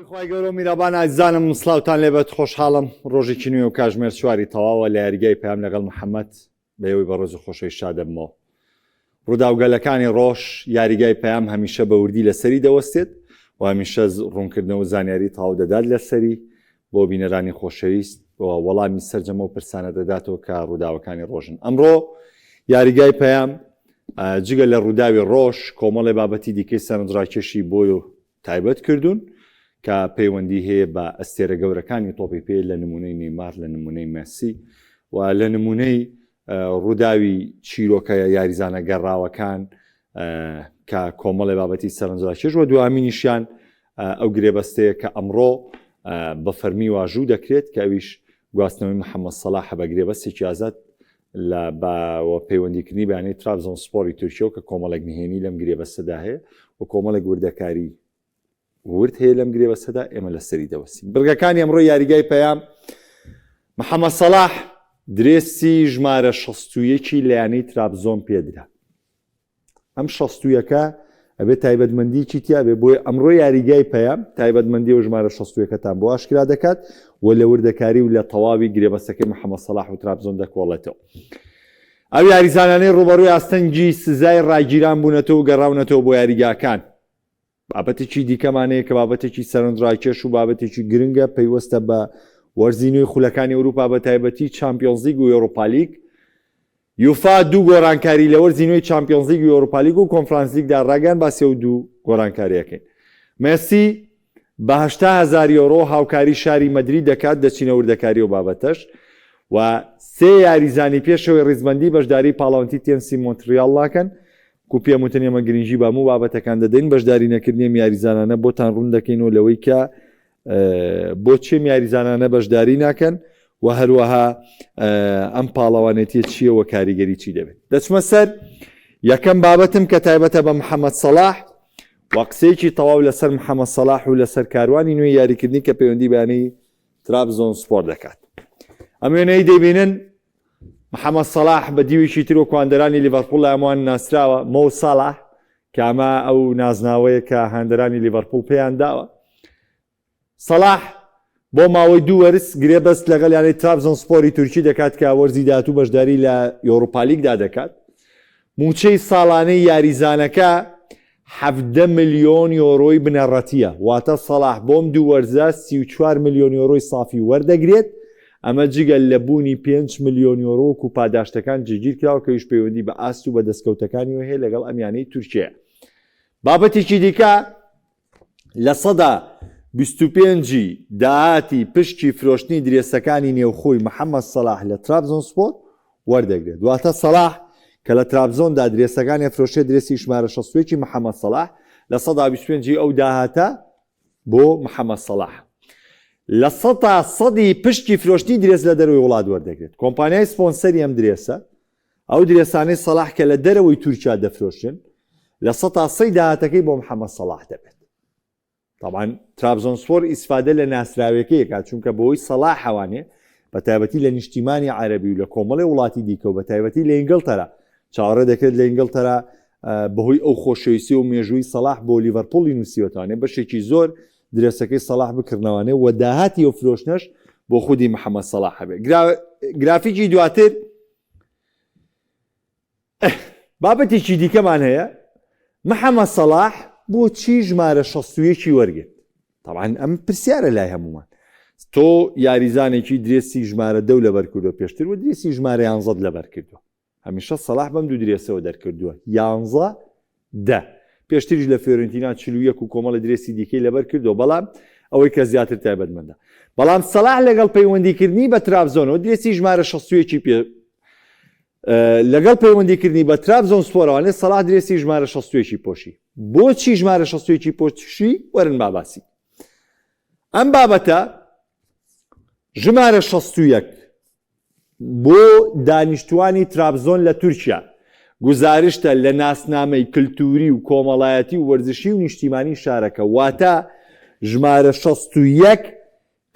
خوای گەورە و میرەبان ئازیزانم سڵاوتان لێبێت خۆشحاڵم ڕۆژێکی نوێ و کاژمێر چواری تەواوە لە یاریگای پەیام لەگەڵ محەممەد بە ئێوەی بەڕێز و خۆشەویست شاد دەبمەوە. ڕووداوگەلەکانی ڕۆژ یاریگای پەیام هەمیشە بە وردی لەسەری دەوەستێت و هەمیشە ڕوونکردنەوە و زانیاری تەواو دەدات لەسەری بۆ بینەرانی خۆشەویست و وەڵامی سەرجەم ئەو پرسانە دەداتەوە کە ڕووداوەکانی ڕۆژن. ئەمڕۆ یاریگای پەیام جگە لە ڕووداوی ڕۆژ کۆمەڵێ بابەتی دیکەی سەرنجڕاکێشی بۆ تایبەت کردوون کە پەیوەندی هەیە بە ئەستێرە گەورەکانی تۆپی پێ لە نمونەی نەیمار لە نمونەی مێسی و لە نمونەی ڕووداوی چیرۆکە یاریزانە گەڕاوەکان کە کۆمەڵی بابەتی سەرنجڕاکێش و دوامینیشیان ئەو گرێبەستەیە کە ئەمڕۆ بە فەرمی واژوو دەکرێت کە ئەویش گواستنەوەی محەممەد سەلاحە بە گرێبەستێکی ئازاد لە بە وە پەیوەندیکردنی بە یانەی ترابزۆن سپۆری تورکیەوە کە کۆمەڵێک نهێنی لەم گرێبەستەدا هەیە و کۆمەڵێک وردەکاری ورد هەیە لەم گرێبەستەدا ئێمە لەسەری دەوەستین. بڕگەکانی ئەمڕۆ یاریگای پەیام محەممەد سەڵاح درێسی ژمارە 61 لە یانەی ترابزۆن پێدرا. ئەم شەستویەکە ئەبێ تایبەتمەندیی تیا بێ بۆیە ئەمڕۆ یاریگای پەیام تایبەتمەندی و ژمارە شەستویەکەتان بۆ ئاشکرا دەکات و لە وردەکاری و لە تەواوی گرێبەستەکەی محەممەد سەڵاح و ترابزۆن دەکۆڵێتەوە. ئەو یاریزانانەی ڕووبەڕووی ئاستەنگی سزای ڕاگیران بوونەتەوە و گەڕاونەتەوە بۆ یاریگاکان. بابەتێکی دیکەمان هەیە کە بابەتێکی سەرنجڕاکێش و بابەتێکی گرنگە پەیوەستە بە وەرزی نوێی خولەکانی ئەوروپا بە تایبەتی چامپیۆنزلیگ و یۆرۆپالیگ. یوفا دوو گۆڕانکاری لە وەرزی نوێی چامپیۆنزلیگ و یۆرۆپالیگ و کۆنفرانسلیگدا ڕاگەیاند باسی ئەو دوو گۆڕانکارییەکەین. مێسی بە 80 هەزار یۆرۆ هاوکاری شاری مەدرید دەکات دەچینە وردەکاری ئەو بابەتەش و سێ یاریزانی پێشەوەی ڕیزبەندی بەشداری پاڵەوانتی تێنسی مۆنتریاڵ ناکەن کو پێم وتن ئێمە گرنگی بە هەموو بابەتەکان دەدەین، بەشداری نەکردنی ئەم یاریزانانە بۆتان ڕوون دەکەینەوە لەوەی کە بۆچی ئەم یاریزانانە بەشداری ناکەن و هەروەها ئەم پاڵەوانێتیە چییە و کاریگەری چی دەبێت. دەچمە سەر یەکەم بابەتم کە تایبەتە بە محەممەد سەڵاح و قسەیەکی تەواو لەسەر محەممەد سەڵاح و لەسەر کاروانی نوێی یاریکردنی کە پەیوەندی بە یانەی ترابزۆن سپۆر دەکات. ئەم وێنەی دەیبینن محەمەد سەڵاح بە دیوێکی تر وەکو هاندەرانی لیڤەرپوڵ لای هەمووان ناسراوە، مۆ ساڵاح، کە ئەمە ئەو نازناوەیە کە هاندەرانی لیڤەرپوڵ پێیان داوە. سەڵاح بۆ ماوەی دوو وەرز گرێبەست لەگەڵ یانەی ترابزۆن سپۆری تورکی دەکات کە وەرزی داهاتوو بەشداری لە یۆروپالیگدا دەکات. مووچەی ساڵانەی یاریزانەکە 17 ملیۆن یۆرۆی بنەڕەتییە، واتە سەڵاح بۆم دوو وەرزە 34 ملیۆن یۆرۆی سافی وەردەگرێت، ئەمە جگە لە بوونی 5 ملیۆن یۆرۆ وەکو پاداشتەکان جێگیرکراوە کە ئەویش پەیوەندی بە ئاست و بە دەستکەوتەکانیەوە هەیە لەگەڵ ئەم یانەی تورکیەیە. بابەتێکی دیکە 25% ی داهاتی پشکی فرۆشتنی درێسەکانی نێوخۆی محەمەد سەڵاح لە ترابزۆنسپۆر وەردەگرێت. واتە سەڵاح کە لە ترابزۆندا درێسەکانی ئەفرۆشێت درێسی ژمارە 61 ی محەمەد سەڵاح 25% ی ئەو داهاتە بۆ محەمەد سەڵاح. 100% ی پشکی فرۆشتنی درێس لە دەرەوەی وڵات وەردەگرێت. کۆمپانیای سپۆنسەری ئەم درێسە ئەو درێسانەی سەڵاح کە لە دەرەوەی تورکیا دەفرۆشرێن 100% ی داهاتەکەی بۆ محەمەد سەڵاح دەبێت. تەبعەن ترابزۆنسپۆر ئیسفادە لە ناسراوێکەی ئەکات چونکە بەهۆی سەڵاحەوانێ بە تایبەتی لە نیشتیمانی عەرەبی و لە کۆمەڵی وڵاتی دیکە و بە تایبەتی لە ئینگڵتەرا چاوەڕێ دەکرێت لە ئینگڵتەرا بەهۆی ئەو خۆشەویستی و مێژووی سەڵاح بۆ لیڤەرپوڵی نووسیوەتوانێ بەشێکی زۆر درێسەکەی سەڵاح بکڕنەوانێ و داهاتی ئەو فرۆشتنەش بۆ خودی محەممەد سەڵاح هەبێت گرافیکی دواتر بابەتێکی دیکەمان هەیە محەمەد سەڵاح بۆچی ژمارە 61 ی وەرگرت؟ تەبعەن ئەم پرسیارە لای هەموومان تۆ یاریزانێکی درێسی ژمارە دە و لەبەر کردووە پێشتر و درێسی ژمارە یانزەت لەبەر کردووە هەمیشە سەڵاح بەم دوو درێسەوە دەرکردووە یانزە دە پێشتریش لە فیۆرنتینا 41 و کۆمەڵی درێسی دیکەی لەبەر کردووە بەڵام ئەوەی کە زیاتر تایبەتمەندە بەڵام سەڵاح لەگەڵ پەیوەندیکردنی بە ترابزۆنەوە درێسی ژمارە 61 پێ لەگەڵ پەیوەندیکردنی بە ترابزۆنسپۆرەوە سەڵاح درێسی ژمارە 61 ی پۆشی. بۆچی ژمارە 61 ی پۆشی؟ وەرن با باسی ئەم بابەتە ژمارە 61 بۆ دانیشتوانی ترابزۆن لە تورکیا گوزارشتە لە ناسنامەی کلتوری و کۆمەڵایەتی و وەرزشی و نیشتیمانی شارەکە واتە ژمارە 61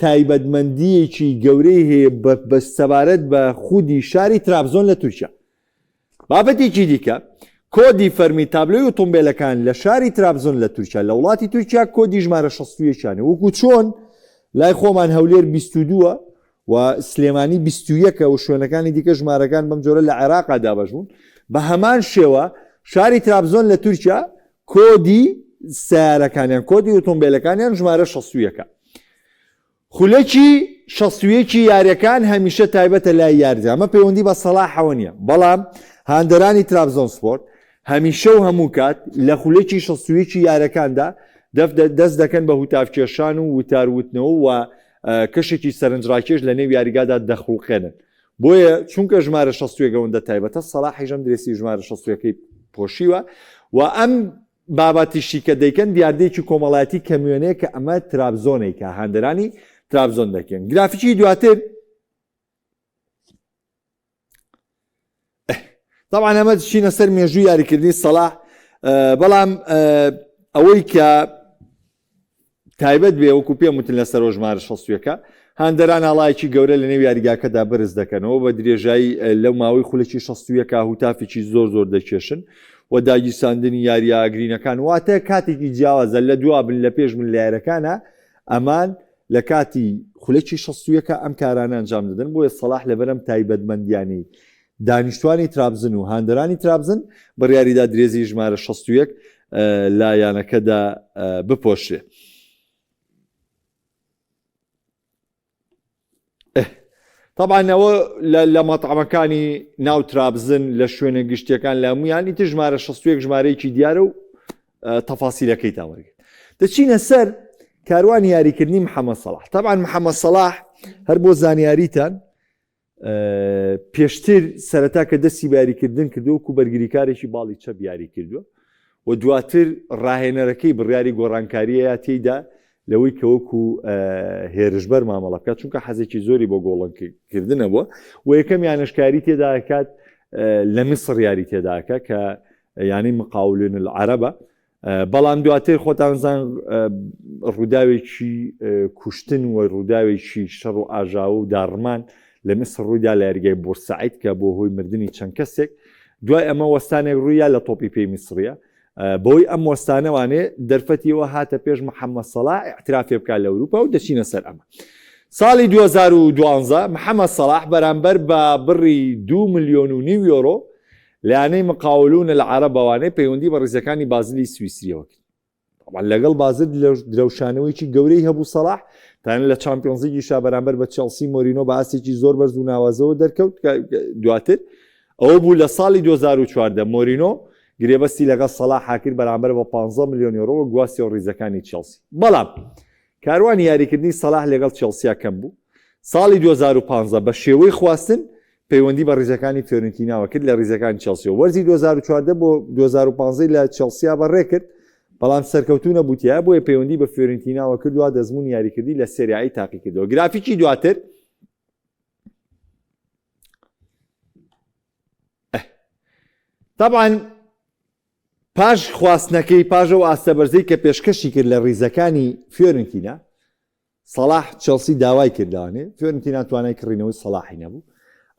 تایبەتمەندییەکی گەورەی هەیە بە سەبارەت بە خودی شاری ترابزۆن لە تورکیا. بابەتێکی دیکە، کۆدی فەرمی تابلۆی ئۆتۆمبێلەکان لە شاری ترابزۆن لە تورکیا لە وڵاتی تورکیا کۆدی ژمارە 61 یانە وەکو چۆن لای خۆمان هەولێر 22 و سلێمانی 21 و شوێنەکانی دیکە ژمارەکان بەم جۆرە لە عێراقا دابەش بوون بە هەمان شێوە شاری ترابزۆن لە تورکیا کۆدی سیارەکانیان کۆدی ئۆتۆمبیلەکانیان ژمارە 61 خولەکی 61 یاریەکان هەمیشە تایبەتە لای یاریزان ئەمە پەیوەندی بە سەڵاحەوە نییە بەڵام هاندەرانی ترابزۆن سپۆرت هەمیشە و هەموو کات لە خولەکی 61 یارەکاندا دەست دەکەن بە هوتافکێشان و وتار وتنەوە و کەشێکی سەرنجڕاکێش لە نێو یاریگادا دەخوڵقێنن بۆیە چونکە ژمارە 61 ئەوەندە تایبەتە سەڵاحیش ئەم درێسی ژمارە 61ەکەی پۆشیوە و ئەم بابەتیشی کە دەیکەن دیاردەیەکی کۆمەڵایەتی کەموێنەیە کە ئەمە ترابزۆنەی کە هاندەرانی ترابزۆن دەکەن گرافیکی دواتر طبعا ئەمە چینە سەر مێژوو یاریکردنی سەڵاح بەڵام ئەوەی کە تایبەت بێ وەکو پێم وتن لە سەرۆ ژمارە شەستویەکە هاندەران ئاڵایەکی گەورە لە نێو یاریگاکەدا بەرز دەکەنەوە بە درێژایی لەو ماوەی خولەکی شەستویەکە هوتافێکی زۆر زۆر دەکێشن و داگیرساندنی یاریە ئاگرینەکان واتە کاتێکی جیاوازە لە دوا بن لە پێش بن لە یارەکانە ئەمان لە کاتی خولەکی شەستویەکە ئەم کارانە ئەنجام دەدەن بۆیە سەڵاح لەبەرم تایبەتمەندیانی دانیشتوانی ترابزن و هاندەرانی ترابزن بڕیاریدا درێزی ژمارە 61 لە یانەکەدا بپۆشرێ. طبعا ئەوە لە مەطعمەکانی ناو ترابزن لە شوێنە گشتیەکان لە هەمویان ئیتر ژمارە 61 ژمارەیەکی دیارە و تەفاسیلەکەی تا وەرگرت دەچینە سەر کاروانی یاریکردنی محەممەد سەڵاح طبعا محەممەد سەڵاح هەر بۆ زانیاریتان پێشتر سەرەتا کە دەستی بە یاریکردن کردو وەکو بەرگریکارێکی باڵی چەپ یاری کردووە و دواتر ڕاهێنەرەکەی بڕیاری گۆڕانکاریە تێیدا لەوەی کە وەکو هێرشبەر مامەڵە بکات چونکە حەزێکی زۆری بۆ گۆڵنکردنە بووە و یەکەم یانەشکاری تێداکات لە میسڕ یاری تێداکە کە یانەی مقاولون العربە بەڵام دواتر خۆتان زان ڕووداوێکی کوشتن و ڕووداوێکی شەڕ و ئاژاوە و داڕمان لە میسر ڕوویدا لە یاریگای بورسعید کە بۆ هۆی مردنی چەند کەسێک دوای ئەمە وەستانێک ڕوویا لە تۆپی پێی میسریە بۆی ئەم وەستانەوانێ دەرفەتیەوە هاتە پێش محەممەد سەڵاح اعترافێ بکات لە ئەوروپا و دەچینە سەر ئەمە ساڵی 2012 محەممەد سەڵاح بەرامبەر بە بڕی 2 ملیۆن و نیو یۆرۆ لە یانەی مقاولون العربەوانەی پەیوەندی بە ڕیزەکانی بازلی سویسریەوە کرد. طبعا لەگەڵ بازل درەوشانەوەیکی گەورەی هەبوو سەڵاح تان لە چامپیۆنزلیگیشا بەرامبەر بە چێڵسی مۆرینۆ بە ئاستێکی زۆر بەرز و ناوازەوە دەرکەوت دواتر ئەوە بوو لە ساڵی 2014 مۆرینۆ گرێبەستی لەگەڵ سەڵاح کرد بەرامبەر بە 15 ملیۆن یۆرۆ گواستیەوە ڕیزەکانی چێڵسی بەڵام کاروانی یاریکردنی سەڵاح لەگەڵ چێڵسیا کەم بوو ساڵی 2015 بە شێوەی خواستن پەیوەندی بە ریزەکانی فیۆرنتیناوە کرد لە ریزەکانی چێڵسیەوە وەرزی 2014 بۆ 2015 لە چێڵسیا بەڕێکرد بەڵام سەرکەوتوو نەبوو تیا بۆیە پەیوەندی بە فیۆرنتیناوە کرد و دەزموون یاریکردی لە سێریایی تاقیکردەوە گرافیکی دواتر طبعا پاش خواستنەکەی پاش ئەو ئاستە بەرزەی کە پێشکەشی کرد لە ریزەکانی فیۆرنتینا سەڵاح چێڵسی داوای کرد لەوانێ فیۆرنتینا توانای کڕینەوەی سەڵاحی نەبوو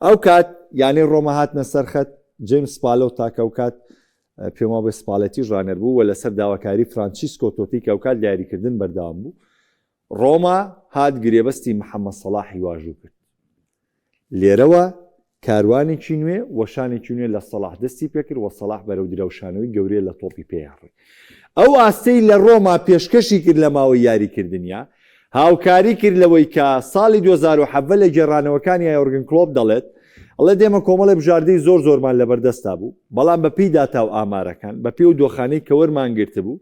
ئەو کات یانەی ڕۆما هاتنە سەرخەت جەیمس سپالۆتا کە ئەو کات پێم وابێ سپالێتیش ڕانەر بوو و لەسەر داواکاری فرانچیسکۆ تۆتی کە ئەو کات لە یاریکردن بەردەوام بوو ڕۆما هات گرێبەستی محەممەد سەڵاحی واژوو کرد لێرەوە کاروانێکی نوێ، وەشانێکی نوێ لە سەڵاح دەستی پێکرد و سەڵاح بەرەو درەوشانەوەی گەورەی لە تۆپی پێیا ڕۆی. ئەو ئاستەی لە ڕۆما پێشکەشی کرد لە ماوەی یاریکردنیا، هاوکاری کرد لەوەی کە ساڵی 2017 لە گێڕانەوەکانیا یۆرگن کلۆپ دەڵێت، ئەڵێت ئێمە کۆمەڵێ بژاردەی زۆر زۆرمان لەبەردەستا بوو، بەڵام بەپێی داتا و ئامارەکان، بەپێی ئەو دۆخانەی کە وەرمانگرتبوو،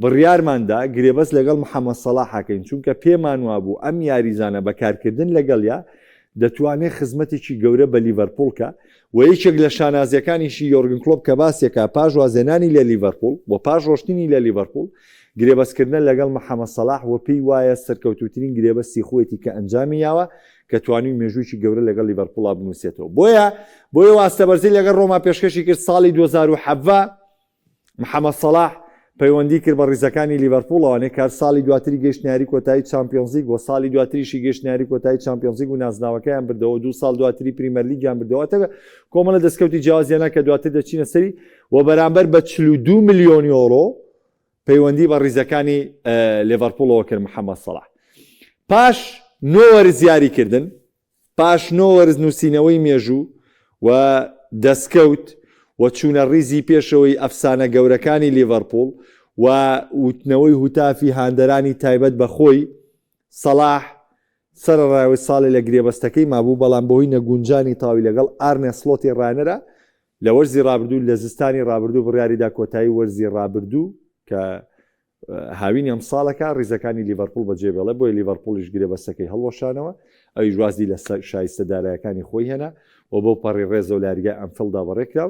بڕیارمان دا گرێبەست لەگەڵ محەمەد سەڵاح کەین، چونکە پێمانوابوو ئەم یاریزانە بە کارکردن لەگەڵیا دەتوانێت خزمەتێکی گەورە بە لیڤەرپوڵ کا و یەکێک لە شانازییەکانیشی یۆرگن کلۆپ کە باسیەکا پاش وازهێنانی لە لیڤەرپوڵ و پاش ڕۆشتنی لە لیڤەرپوڵ گرێبەستکردنە لەگەڵ محەمەد سەڵاح و پێی وایە سەرکەوتووترین گرێبەستی خۆیەتی کە ئەنجامی یاوە کە توانیوی مێژوویەکی گەورە لەگەڵ لیڤەرپوڵا بنووسێتەوە بۆیە بۆیە واستە بەرزی لەگەڵ ڕۆما پێشکەشی کرد ساڵی 2017 محەمەد سەڵاح پەیوەندی کرد بە ڕیزەکانی لیڤەرپوڵەوانێ کار ساڵی دواتری گەشت یاری کۆتایی چامپیۆنزلیگ و ساڵی دواتریشی گەشت یاری کۆتایی چامپیۆنزلیگ و نازناوەکەیان بردەوە دوو ساڵ دواتری پریمەرلیگیان بردەوە تەگە کۆمەڵە دەستکەوتی جیاوازیانە کە دواتر دەچینە سەری و بەرامبەر بە 42 ملیۆن یۆرۆ پەیوەندی بە ڕیزەکانی لێڤەرپوڵەوە کرد محەممەد سەڵاح پاش نۆ وەرز یاریکردن پاش نۆ وەرز نووسینەوەی مێژوو و دەستکەوت و چوونە ڕیزی پێشەوەی ئەفسانە گەورەکانی لیڤەرپوڵ و وتنەوەی هوتافی هاندەرانی تایبەت بە خۆی، سەڵاح سەرەڕای ئەوەی ساڵێ لە گرێبەستەکەی مابوو، بەڵام بەهۆی نەگونجانی تەواوی لەگەڵ ئارنێ سڵۆتی ڕاهێنەرا لە وەرزی ڕابردوو لە زستانی ڕابردوو بڕیاریدا کۆتایی وەرزی ڕابردوو کە هاوینی ئەمساڵەکە ریزەکانی لیڤەرپوڵ بەجێبێڵێ، بۆیە لیڤەرپوڵیش گرێبەستەکەی هەڵوەشانەوە، ئەویش وازی لە شایستە دارایەکانی خۆی هێنا و بەو پەڕی رێزەوە لە یاریگای ئەنفیڵدا بەڕێکرا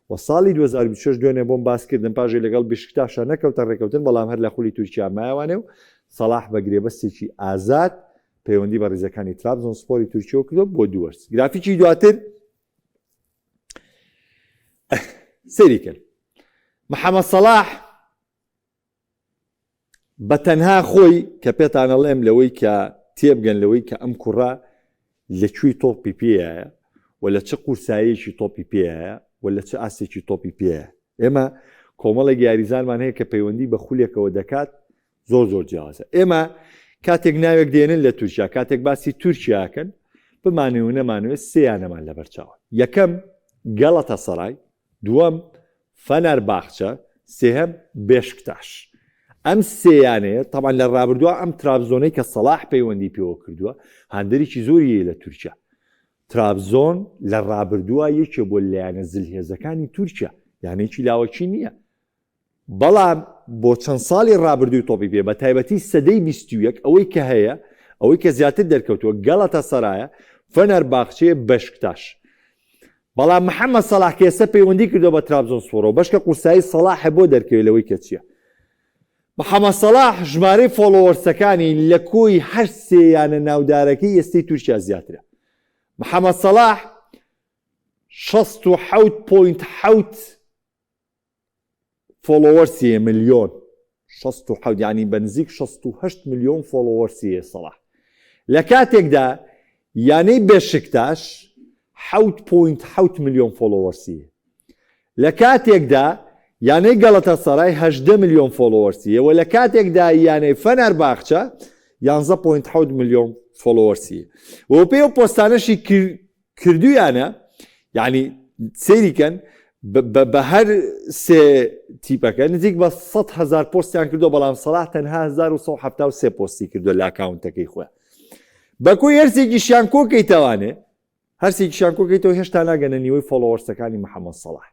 و ساڵی 2026 دوێنێ بۆم باسکردن پاژی لەگەڵ بیشکتاشا نەکەوتە رێکەوتن بەڵام هەر لە خولی تورکیا مایەوانێ و سەڵاح بە گرێبەستێکی ئازاد پەیوەندی بە ریزەکانی ترابزۆن سپۆری تورکیەوە کردووە بۆ دوو وەرز. گرافیکی دواتر سەیری کرد محەمەد سەڵاح بە تەنها خۆی کە پێتان ئەڵێم لەوەی کە تێبگەن لەوەی کە ئەم کوڕە لە کوێی تۆپی پێیە و لە چ قورساییەکی تۆپی پێیە و لە چ ئاستێکی تۆپی پێیە ئێمە کۆمەڵێک یاریزانمان هەیە کە پەیوەندی بە خولێکەوە دەکات زۆر زۆر جیاوازە ئێمە کاتێک ناوێک دێنن لە تورکیا کاتێک باسی تورکیاکەن بمانێ و نەمانوێت سێیانەمان لەبەرچاوە یەکەم گەڵەتە سەرای دووەم، فەنەرباخچە، سێهەم، بێشکتاش. ئەم سێ یانەیە، تەبعەن لە رابردووا ئەم ترابزۆنەی کە سەڵاح پەیوەندی پێوە کردووە، هاندەرێکی زۆری هەیە لە تورکیا. ترابزۆن لە رابردووا یەکێ بووە لە یانە زلهێزەکانی تورکیا، یانەیەکی لاوەکی نییە. بەڵام بۆ چەند ساڵی ڕابردووی تۆپی پێ بە تایبەتی سەدەی 21 ئەوەی کە هەیە ئەوەی کە زیاتر دەرکەوتووە گەڵەتە سەرایە فەنەرباخچێ بەشکتاش بەڵام محەممەد سەڵاح کە ئێستا پەیوەندی کردووە بە ترابزۆن سپۆرەوە بەشکە قورسایی سەڵاحە بۆ دەرکەوێت لەوەی کە چییە محەممەد سەڵاح ژمارەی followers ەکانی لە کۆی هەر سێ یانە ناودارەکەی ئێستەی تورکیا زیاترە محەممەد سەڵاح 67.7 followers ی هەیە ملیۆن 67 یعنی بە نزیک 68 ملیۆن followers ی هەیە سەڵاح لە کاتێکدا یانەی بێشکتاش 7.7 ملیۆن followers ی هەیە لە کاتێکدا یانەی گەڵەتە سەرای 18 ملیۆن followers ی هەیە و لە کاتێکدا یانەی فەنار باخچە 11.7 ملیۆن followers ی هەیە و پێ و پۆستانەشی کردویانە یعنی سەیری کەن بە هەر سێ تیپەکە نزیک بە 100 هزار پۆستیان کردو بەڵام سەڵاح تەنها 1973 پۆستی کردو لە ئەکاونتەکەی خۆیان بە کۆی هەرسێکیشیان کۆکەیتەوانێ هەرسێکیشیان کۆکەیتەوە هێشتا ناگەنە نیوەی followers ەکانی محەممەد سەڵاح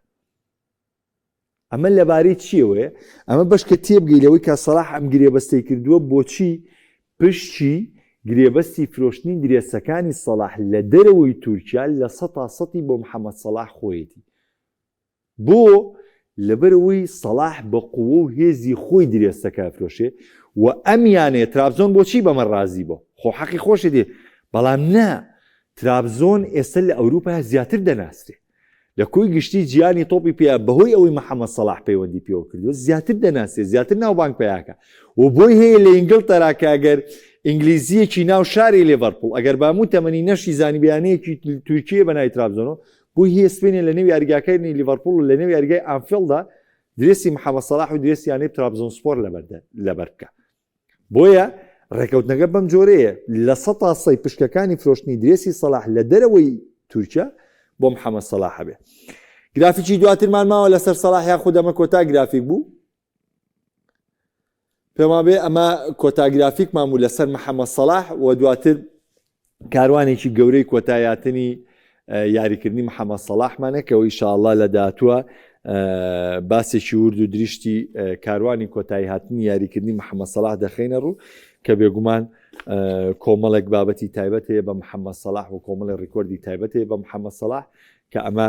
ئەمە لەبارەی چیەوەیە؟ ئەمە بەشکە تێبگەی لەوەی کە سەڵاح ئەم گرێبەستەی کردووە بۆچی پشکی گرێبەستی فرۆشتنی درێسەکانی سەڵاح لە دەرەوەی تورکیا لە سەتا سەتی بۆ محەمەد سەڵاح خۆیەتی بۆ لەبەرئەوەی سەڵاح بە قووە و هێزی خۆی درێسەکە ئەفرۆشێ و ئەم یانەیە ترابزۆن بۆچی بەمە ڕازی بۆ خۆ حەقی خۆشێتی بەڵام نا ترابزۆن ئێستا لە ئەوروپا زیاتر دەناسرێ لە کۆی گشتی جیهانی تۆپی پێ بەهۆی ئەوەی محەمەد سەڵاح پەیوەندی پێوە کردووە زیاتر دەناسێ زیاتر ناوبانگ پیاکە و بۆی هەیە لە ئینگلتەرا کە ئەگەر ئینگلیزیەکی ناو شاری لێڤەرپوڵ ئەگەر بامو تەمەنی نەشی زانی بیانەیەکی تورکیە بە ناوی ترابزۆنۆ بۆی هەیە سپێنێ لە نێو یاریگاکانی لیڤەرپوڵ و لە نێو یاریگای ئانفیڵدا درێسی محەمەد سەڵاح و درێسی یانەی ترابزۆن سپۆر لەبەر بکە بۆیە ڕێکەوتنەکە بەم جۆرەیە لە سەتا سەی پشکەکانی فرۆشتنی درێسی سەڵاح لە دەرەوەی تورکیا بۆ محەممەد سەڵاح هەبێ. گرافیکی دواترمان ماوە لەسەر سەڵاح یاخود ئەمە کۆتا گرافیک بوو؟ پێمان بێ ئەمە کۆتا گرافیکمان بوو لەسەر محەممەد سەڵاح و دواتر کاروانێکی گەورەی کۆتایاتنی یاریکردنی محەممەد سەڵاحمانە کە ئیشاءاللە لە داهاتووە باسێکی ورد و درشتی کاروانی کۆتایی هاتنی یاریکردنی محەممەد سەڵاح دەخەینە ڕوو کە بێگومان کۆمەڵێک بابەتی تایبەت هەیە بە محەممەد سەڵاح و کۆمەڵی ڕیکۆردی تایبەت هەیە بە محەممەد سەڵاح. کە ئەمە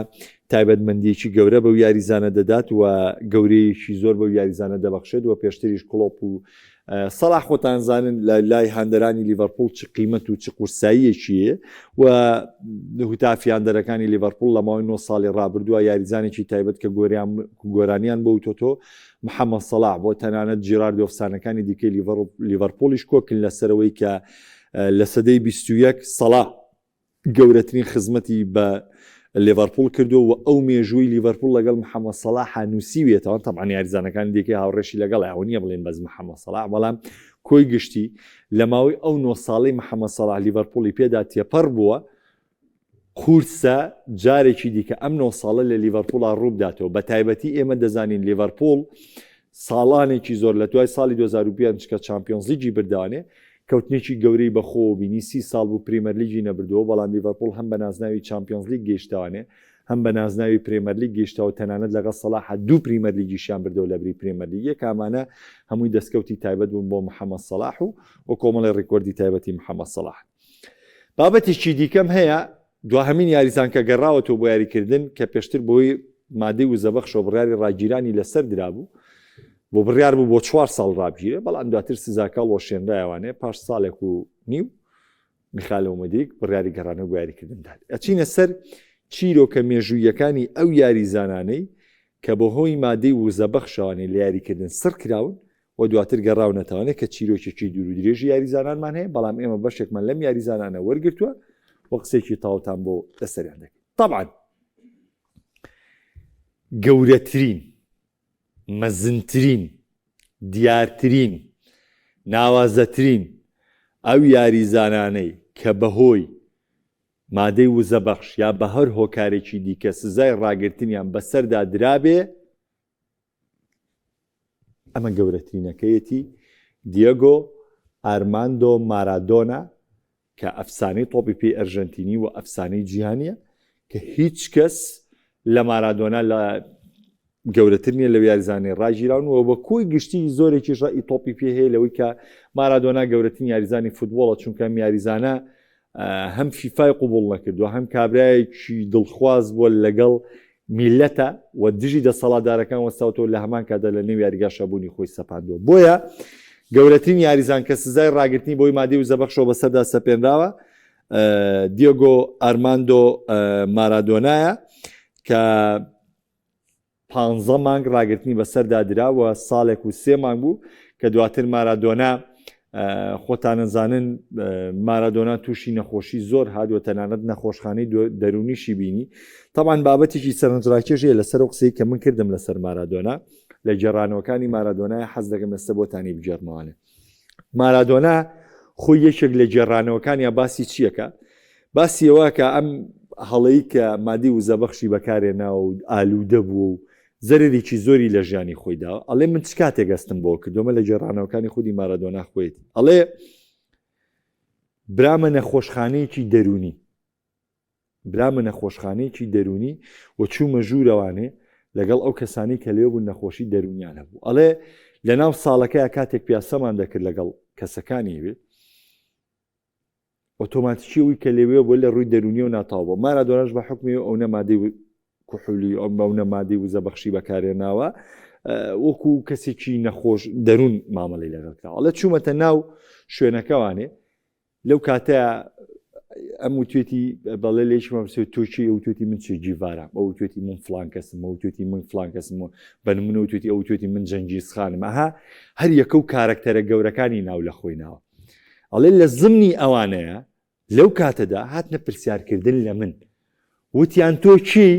تایبەتمەندیەکی گەورە بەو یاریزانە دەدات و گەورەیەکی زۆر بەو یاریزانە دەبەخشێت و پێشتریش کڵۆپ و سەڵاح خۆتان زانن لە لای هاندەرانی لیڤەرپوڵ چ قیمەت و چ قورساییەکی و هوتافی هاندەرەکانی لیڤەرپوڵ لە ماوەی 9 ساڵی ڕابردووە یاریزانێکی تایبەت کە گۆریان گۆرانیان بۆ وتۆتۆ محەممەد سەڵاح بۆ تەنانەت جیرارد ئەفسانەکانی دیکەی لیڤەرپوڵیش کۆکن لەسەرەوەی کە لە سەدەی 21 سەڵاح گەورەترین خزمەتی بە لێڤەرپوڵ کردووە و ئەو مێژووی لیڤەرپوڵ لەگەڵ محەمەد سەڵاحا نووسیویەتەوە، تەبعەن یاریزانەکانی دیکەی هاوڕێشی لەگەڵە، ئەوە نییە بڵێین بەس محەمەد سەڵاح، بەڵام کۆی گشتی لە ماوەی ئەو نۆ ساڵەی محەمەد سەڵاح لیڤەرپوڵی پێدا تێپەڕ بووە، قورسە جارێکی دیکە ئەم نۆ ساڵە لە لیڤەرپوڵا ڕووبداتەوە، بەتایبەتی ئێمە دەزانین لیڤەرپوڵ ساڵانێکی زۆر لە دوای ساڵی 2005 کە چامپیۆنزلیگی بردانێ کەوتنێکی گەورەی بەخۆوە بینی، سی ساڵ بوو پریمەرلیگی نەبردووە، بەڵام لیڤەرپوڵ هەم بە نازناوی چامپیۆنزلیگ گەیشتەوانێ، هەم بە نازناوی پرێمەرلیگ گەیشتەوە، تەنانەت لەگەڵ سەڵاحا دوو پریمەرلیگیشیان بردەوە لەبری پرێمەرلیگ یەک، ئەمانە هەمووی دەستکەوتی تایبەت بوون بۆ محەمەد سەڵاح و و کۆمەڵێ ڕیکۆردی تایبەتی محەمەد سەڵاح. بابەتێکی دیکەم هەیە، دواهەمین یاریزان کە گەڕاوەتەوە بۆ یاریکردن کە پێشتر بەهۆی مادەی وزەبەخشەوە بڕیاری ڕاگیرانی لەسەر درابوو بۆ بڕیار بوو بۆ چوار ساڵ ڕابگیرێ بەڵام دواتر سزاکە هەڵوەشێنرایەوانێ پاش ساڵێک و نیو میخالۆ مودریک بڕیاری گەڕانەوە بۆ یاریکردن دات. ئەچینە سەر چیرۆکە مێژووییەکانی ئەو یاریزانانەی کە بەهۆی مادەی وزەبەخشەوانێ لە یاریکردن سڕ کراون و دواتر گەڕاونەتەوانێ کە چیرۆکێکی دوور و درێژی یاریزانانمان هەیە بەڵام ئێمە بەشێکمان لەم یاریزانانە وەرگرتووە و قسێکی تاوتان بۆ لەسەریان دەکەین. تەبعەن گەورەترین مەزنترین دیارترین ناوازەترین ئەو یاریزانانەی کە بەهۆی مادەی وزەبەخش یا بە هەر هۆکارێکی دیکە سزای ڕاگرتنیان بەسەردا درابێ ئەمە گەورەترینەکەیەتی، دیێگۆ ئارماندۆ مارادۆنا کە ئەفسانەی تۆپی پێی ئەرژەنتینی و ئەفسانەی جیهانیە کە هیچ کەس لە مارادۆنا لە گەورەتر نییە لەو یاریزانەی ڕاگیراون و بە کۆی گشتی زۆرێکیش ڕەئی تۆپی پێ هەیە لەوەی کە مارادۆنا گەورەترین یاریزانی فوتبۆڵە چونکە ئەم یاریزانە هەم فیفای قوبوڵ نەکردووە هەم کابرایەکی دڵخواز بووە لەگەڵ میلەتە و دژی دەسەڵاتدارەکان وەستاوتەوە لە هەمان کاتدا لە نێو یاریگاشا بوونی خۆی سەپاندووە بۆیە گەورەترین یاریزان کە سزای ڕاگرتنی بۆی مادی و زەبەخشەوە بەسەردا سەپێنراوە دیۆگۆ ئارماندۆ مارادۆنایە کە پانزە مانگ ڕاگرتنی بەسەردا درا و ساڵێک و سێ مانگ بوو کە دواتر مارادۆنا خۆتانەزانن مارادۆنا تووشی نەخۆشی زۆر هات و تەنانەت نەخۆشخانەی دەرونیشی بینی تاوان بابەتێکی سەرنجڕاکێشەیە لەسەر و قسەی کە من کردم لەسەر مارادۆنا لە گێڕانەوەکانی مارادۆنای حەز دەکەم ئێستا بۆتانی بگێڕمەوانێ مارادۆنا خۆی یەکێک لە گێڕانەوەکانیا باسی چیەکە باسی ئەوە کە ئەم هەڵەی کە مادی وزەبەخشی بەکارێناوە و ئالوودە بووە و زەرەرێکی زۆری لە ژیانی خۆی داوە ئەڵێ من چ کاتێک ئەستم بۆ کردومە لە گێڕانەوەکانی خودی مارادۆنا خۆیەتی ئەڵێ برامە نەخۆشخانەیەکی دەروونی برامە نەخۆشخانەیەکی دەروونی و چوومە ژوورەوانێ لەگەڵ ئەو کەسانی کە لێ بوون نەخۆشی دەروونیان هەبوو ئەڵێ لە ناو ساڵەکەی کاتێک پیاسەمان دەکرد لەگەڵ کەسەکانی بێت ئۆتۆماتیکی ئەوی کە لەوێ بووە لە ڕووی دەروونیەوە ناتەواو بووە. مارادۆناش بە حوکمی ئەو نە مادەی کحولی ئەو نە مادەی وزەبەخشی بەکارهێناوە وەکو کەسێکی نەخۆش دەروون مامەڵەی لەگەڵ کراوە. ئەڵێ چوومەتە ناو شوێنەکەوانێ لەو کاتە ئەم وتێتی بەڵێ لێشمە پرسێ تۆ چی ئەو توێتی من چی گیڤارام ئەو توێتی من فلان کەسم ئەو توێتی من فلان کەسم و بە نمونە وتێتی ئەو توێتی من جەنگیز خانم ئەها هەر یەکە و کارەکتەرە گەورەکانی ناو لە خۆی ناوە ئەڵێ لە زمنی ئەوانەیە لەو کاتەدا هاتنە پرسیارکردن لە من وتیان تۆ کی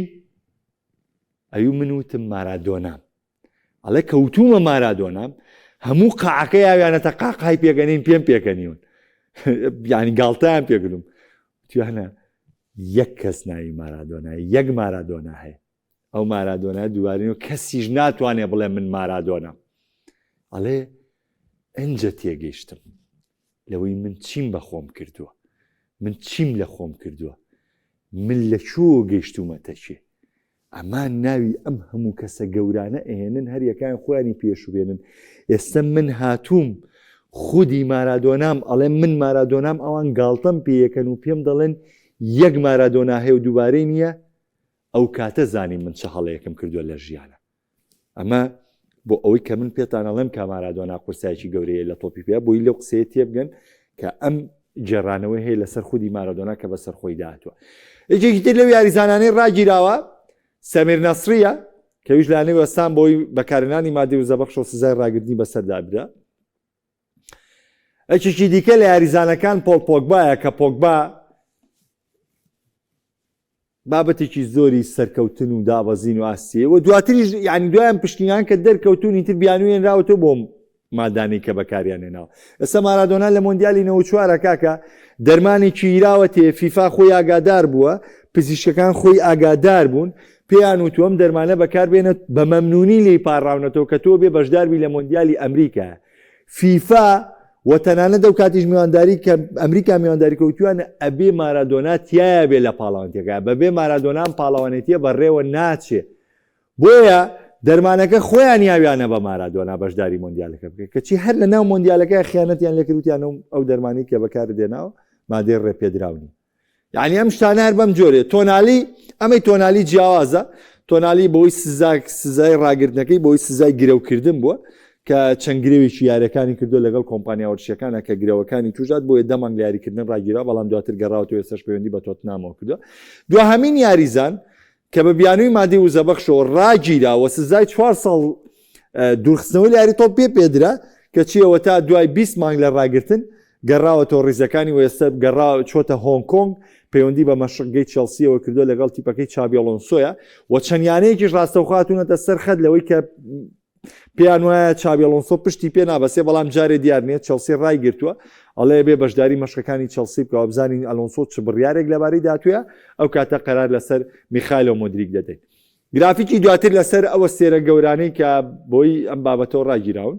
ئەو من وتم مارادۆنام ئەڵێ کەوتومە مارادۆنام هەموو قاعەکە یاویانەتە قاقای پێگەنین پێم پێکەنیون یعنی گاڵتەیان پێگرم توانە یەک کەس ناوی مارادۆنا یەک مارادۆنا هەیە ئەو مارادۆنا دووبارەی و کەسیش ناتوانێ بڵێ من مارادۆنام ئەڵێ ئەنجە تێگەیشتم لەوەی من چیم بە خۆم کردووە من چیم لە خۆم کردووە من لە کوێوە گەیشتومەتە کێ ئەمان ناوی ئەم هەموو کەسە گەورانە ئەهێنن هەریەکان خۆیانی پێشوبێنن ئێستا من هاتووم خودی مارادۆنام ئەڵێم من مارادۆنام ئەوان گاڵتەم پێیەکەن و پێم دەڵێن یەک مارادۆنا هەیە و دووبارەی نییە. ئەو کاتە زانیم من چ هەڵەیەکم کردووە لە ژیانە. ئەمە بۆ ئەوەی کە من پێتان ئەڵێم کە مارادۆنا قورسایەکی گەورەیە لە تۆپی پێ بۆی لەو قسەیە تێبگەن کە ئەم گێڕانەوەی هەیە لەسەر خودی مارادۆنا کە بەسەر خۆی داهاتوە. یەکێکی تر لەو یاریزانانەی ڕاگیراوە سەمیر نەسریە کەویش لانەی وەستان بۆی بەکارهێنانی مادەی وزەبەخشەوە سزای ڕاگرتنی بەسەردا برا. یەکێکی دیکە لە یاریزانەکان پۆڵ پۆگبایە کە پۆگبا بابەتێکی زۆری سەرکەوتن و دابەزین و ئاستیە و دواتریش یعنی دوایان پشکنیان کە دەرکەوتون ئیتر بیانوێنراوەتەوە بۆم مادانەی کە بەکاریان هێناوە. ئێستا مارادۆنا لە مۆندیالی 94 کاکە دەرمانێکی گیراوەتێ فیفا خۆی ئاگادار بووە پزیشکەکان خۆی ئاگادار بوون پێیان وتووە ئەم دەرمانە بەکاربێنە بە مەمنونی لێی پاڕاونەتەوە کە تۆ بێ بەشداربی لە مۆندیالی ئەمریکا فیفا و تەنانەت ئەو کاتیش میوانداری کە ئەمریکا میوانداری کەوتویانە ئەبێ مارادۆنا تایە بێ لە پاڵەوانتەکە بەبێ مارادۆنان پاڵەوانێتیە بەڕێوە ناچێ بۆیە دەرمانەکە خۆیان یاویانە بە مارادۆنا بەشداری مۆندیالەکە بکە کەچی هەر لە ناو مۆندیالەکە خیانەتیان لێکردوتیان و ئەو دەرمانی کە بەکار دێناوە مادەی ڕێپێدراو نیە یعنی ئەم شتانە هەر بەم جۆرێ تۆنالی ئەمەی تۆنالی جیاوازە تۆنالی بۆی سزاک سزای ڕاگرتنەکەی بۆی سزای گرەوکردن بووە کە چەند گرەوێکی یاریەکانی کردو لەگەڵ کۆمپانیا وەرزشیەکانە کە گرەوەکانی توژات بۆیە دە مانگ لە یاریکردن ڕاگیرا بەڵام دواتر گەڕاوەتەوە ئێستاش پەیوەندی بە تۆتنامەوە کردووە دواهەمین یاریزان کە بە بیانووی مادەی وزەبەخشەوە ڕاگیرا و سزای چوار ساڵ دوورخستنەوەی لە یاری تۆپ پێ پێدرا، کەچی ئەوەتا دوای 20 مانگ لە ڕاگرتن گەڕاوەتەوە ڕیزەکانی و ئێستا گەڕا چۆتە هۆنگ کۆنگ پەیوەندی بە مەشقگەی چێڵسیەوە کردووە لەگەڵ تیپەکەی چابی ئەڵۆنسۆیە و چەند یانەیەکیش ڕاستەوخۆ هاتوونەتە سەر خەت لەوەی کە پێیان وایە چابی ئەڵۆنسۆ پشتی پێ نابەسێ بەڵام جارێ دیار نییە چێڵسی ڕایگرتووە ئەڵێ بێ بەشداری مەشقەکانی چێڵسی بکەوە بزانین ئەلۆنسۆ چ بڕیارێک لەبارەی داتووە ئەو کاتە قەرار لەسەر میخایلۆ مۆدریک دەدەین گرافیکی دواتر لەسەر ئەوە ئەستێرە گەورانەی کە بۆی ئەم بابەتەوە ڕاگیراون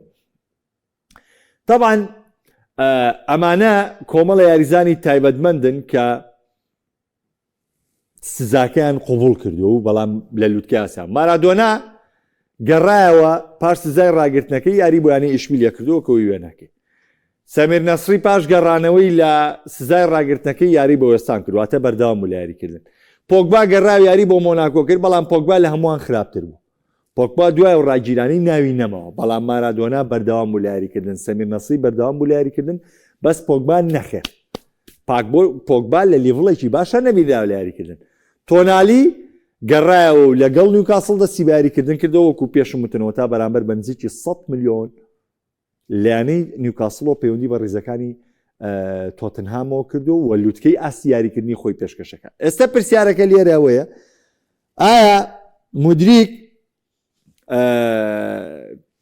طبعا ئەمانە کۆمەڵە یاریزانی تایبەتمەندن کە سزاکەیان قبوڵ کردووە و بەڵام لە لوتکەی ئاسیا مارادۆنا گەڕایەوە پاش سزای ڕاگرتنەکەی یاری بۆ یانەی ئیشبیلیە کردووە کە وێنەکەی سەمیر نەسری پاش گەڕانەوەی لە سزای ڕاگرتنەکەی یاری بۆ وێستان کرد واتە بەردەوام بوو لە یاریکردن پۆگبا گەڕاو یاری بۆ مۆناکۆ کرد بەڵام پۆگبا لە هەمووان خراپتر بوو پۆگبا دوای ئەو ڕاگیرانەی ناوی نەماوە، بەڵام مارادۆنا بەردەوام بوو لە یاریکردن، سەمیر نەسری بەردەوام بوو لە یاریکردن، بەس پۆگبا نەخێر. پۆگبا لە لیڤڵێکی باشا نەبینراوە لە یاریکردن. تۆنالی گەڕایەوە و لەگەڵ نیوکاسڵ دەستی بە یاریکردن کردەوە، وەکو پێشم وتنەوە تا بەرامبەر بە نزیکی 100 ملیۆن لە یانەی نیوکاسڵەوە پەیوەندی بە ریزەکانی تۆتنهامەوە کردو و لوتکەی ئاستی یاریکردنی خۆی پێشکەشەکە. ئێستا پرسیارەکە لێرە ئەوەیە ئایا مودریک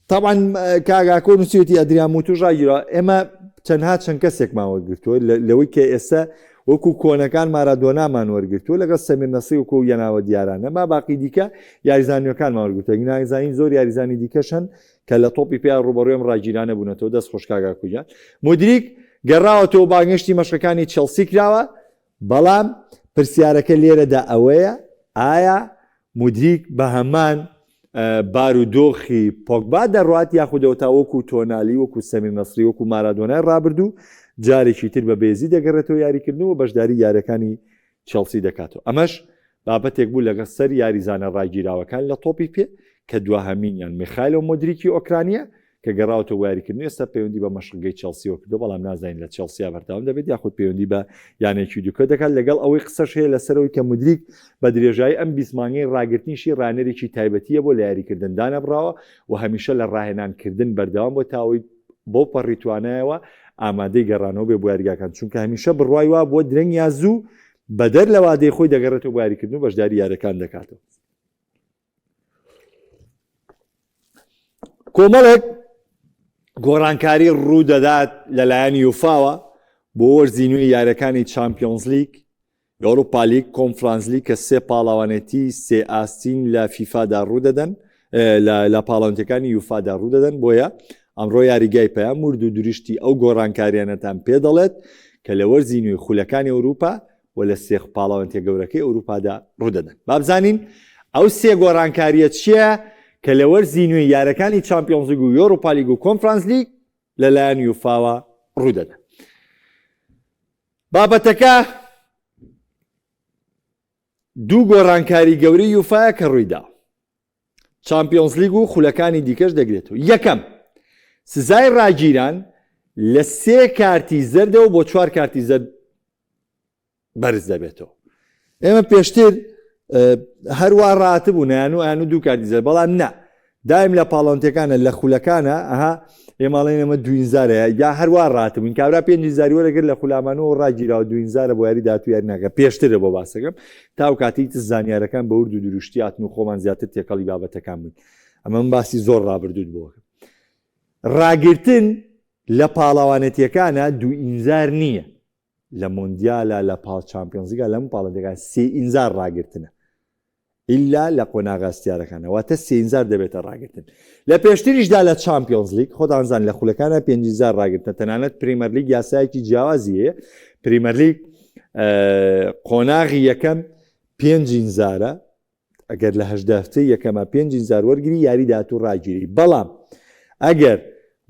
طبعا کاگاکۆ نووسیوتی ئەدریان موتوش ڕاگیرا ئێمە تەنها چەند کەسێکمان وەرگرتووە لەوەی کە ئێستا وەکو کۆنەکان مارادۆنامان وەرگرتووە لەگەڵ سەمیر نەسری وەکو یەناوە دیارانە ما باقی دیکە یاریزانیەکانمان وەرگرتووە نازانین زۆر یاریزانی دیکەش هەن کە لە تۆپی پێ ڕوبەڕوێم ڕاگیرانە بوونەتەوە دەست خۆش کاگاکوجان مودریک گەڕاوەتەوە بانگهێشتی مەشقەکانی چێڵسی کراوە بەڵام پرسیارەکە لێرەدا ئەوەیە ئایا مودریک بە هەمان بارودۆخی پۆگبا دەڕوات یاخودەوە تا وەکو تۆنالی وەکو سەمیر نەسری وەکو مارادۆنای ڕابردوو جارێکی تر بە بێزی دەگەڕێتەوە یاریکردن و بەشداری یاریەکانی چێڵسی دەکاتەوە ئەمەش بابەتێک بوو لەگەڵ سەر یاریزانە ڕاگیراوەکان لە تۆپی پێ کە دواهەمینیان میخایلۆ مۆدریکی ئۆکرانیە کە گەڕاوەتەوە بۆ یاریکردن ئێستا پەیوەندی بە مەشقگەی چێڵسیەوە کردووە، بەڵام نازانین لە چێڵسیا بەردەوام دەبێت یاخود پەیوەندی بە یانەیەکی دیکە دەکات، لەگەڵ ئەوەی قسەش هەیە لەسەرەوەی کە مودریک بە درێژایی ئەم 20 مانگەی ڕاگرتنیشی ڕانەرێکی تایبەتییە بۆ لە یاریکردن دانەبڕاوە و هەمیشە لە ڕاهێنانکردن بەردەوام بووە تا ئەوەی بەو پەڕی توانایەوە ئامادەی گەڕانەوە بێ بۆ یاریگاکان، چونکە هەمیشە بڕوای وابووە درەنگ یا زوو بەدەر لە وادەی خۆی دەگەڕێتەوە بۆ یاریکردن و بەشداری یارییەکان دەکاتەوە. کۆمەڵێک گۆڕانکاری ڕوودەدات لەلایەن یوفاوە بۆ وەرزی نوێی یاریەکانی چامپیۆنزلیگ، یۆرۆپالیگ، کۆنفرانسلیگ کە سێ پاڵەوانێتی سێ ئاستین لە فیفادا ڕوودەدەن لە پاڵەوانێتیەکانی یوفادا ڕوودەدەن بۆیە ئەمڕۆ یاریگای پەیام ورد و درشتی ئەو گۆڕانکاریانەتان پێدەڵێت کە لە وەرزی نوێی خولەکانی ئەوروپا و لە سێ پاڵەوانێتیە گەورەکەی ئەوروپادا ڕوودەدەن. با بزانین ئەو سێ گۆڕانکارییە چییە کە لە وەرزی نوێی یارەکانی چامپیۆنزلیگ و یۆرۆپالیگ و کۆنفرانسلیگ لەلایەن یوفاوە ڕوودەدەن. بابەتەکە. دوو گۆڕانکاری گەورەی یوفایە کە ڕوویدا چامپیۆنزلیگ و خولەکانی دیکەش دەگرێتەوە. یەکەم، سزای ڕاگیران لە سێ کارتی زەردەوە بۆ چوار کارتی زەرد بەرز دەبێتەوە. ئێمە پێشتر هەروا ڕاتبوو نیان و ئەیان و دوو کارتی زەرد، بەڵام نا دایم لە پاڵەوانتیەکانە لە خولەکانە ئەها ئێماڵێن ئەمە دوینزارە یا هەروا ڕاتبووین کابرا پێنج زاری وەرەگرت لە خولامانەوە ڕاگیراوە دوینزارە بۆ یاری داهاتوو یاری ناکە پێشترە بۆ باسەکەم تا ئەو کاتەی تر زانیارەکان بە ورد و درشتی هاتن و خۆمان زیاتر تێکەڵی بابەتەکان بووین ئەمە من باسی زۆر ڕابردووت بۆ ڕاگرتن لە پاڵەوانێتیەکانە دوو ئینزار نییە لە مۆندیالە لە پاڵ چامپیۆنزیگا لەم پاڵەتەکان سێ ئینزار ڕاگرتنە ئیلا لە قۆناغە هەستیارەکانە واتە سێینزار دەبێتە ڕاگرتن لە پێشتریشدا لە چامپیۆنزلیگ خۆتان زان لە خولەکانە پێنجزار ڕاگرتنە تەنانەت پریمەرلیگ یاسایەکی جیاوازی هەیە پریمەرلیگ قۆناغی یەکەم پێنج ئینزارە ئەگەر لە هەژدە هەفتەی یەکەمە پێنج ئینزار وەرگری یاری داهاتوو ڕاگیری بەڵام ئەگەر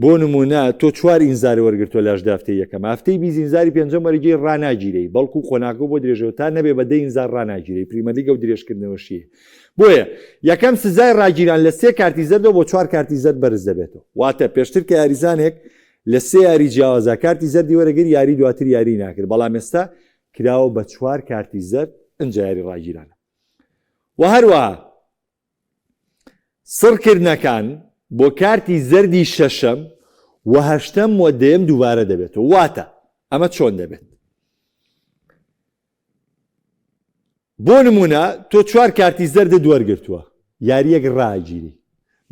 بۆ نموونە تۆ چوار ئینزاری وەرگرتووە لە 18 هەفتەی یەکەم، هەفتەی 20 ئینزاری پێنجەم وەرگری ڕاناگیرێی، بەڵکو قۆناغەکە بۆ درێژەوە تا نەبێ بە دە ئینزار ڕاناگیرێی، پریمەرلیگ ئەو درێژکردنەوەشی هەیە. بۆیە یەکەم سزای ڕاگیران لە سێ کارتی زەردەوە بۆ چوار کارتی زەرد بەرز دەبێتەوە. واتە پێشتر کە یاریزانێک لە سێ یاری جیاوازا کارتی زەردی وەرەگرت یاری دواتر یاری ناکرد، بەڵام ئێستا کراوە بە چوار کارتی زەرد ئنجا یاری ڕاگیرانە. وە هەروەها سڕکردنەکان بۆ کارتی زەردی شەشەم و هەشتەم و دەیەم دووبارە دەبێتەوە واتە ئەمە چۆن دەبێت بۆ نمونە تۆ چوار کارتی زەردت وەرگرتووە یاریەک ڕاگیری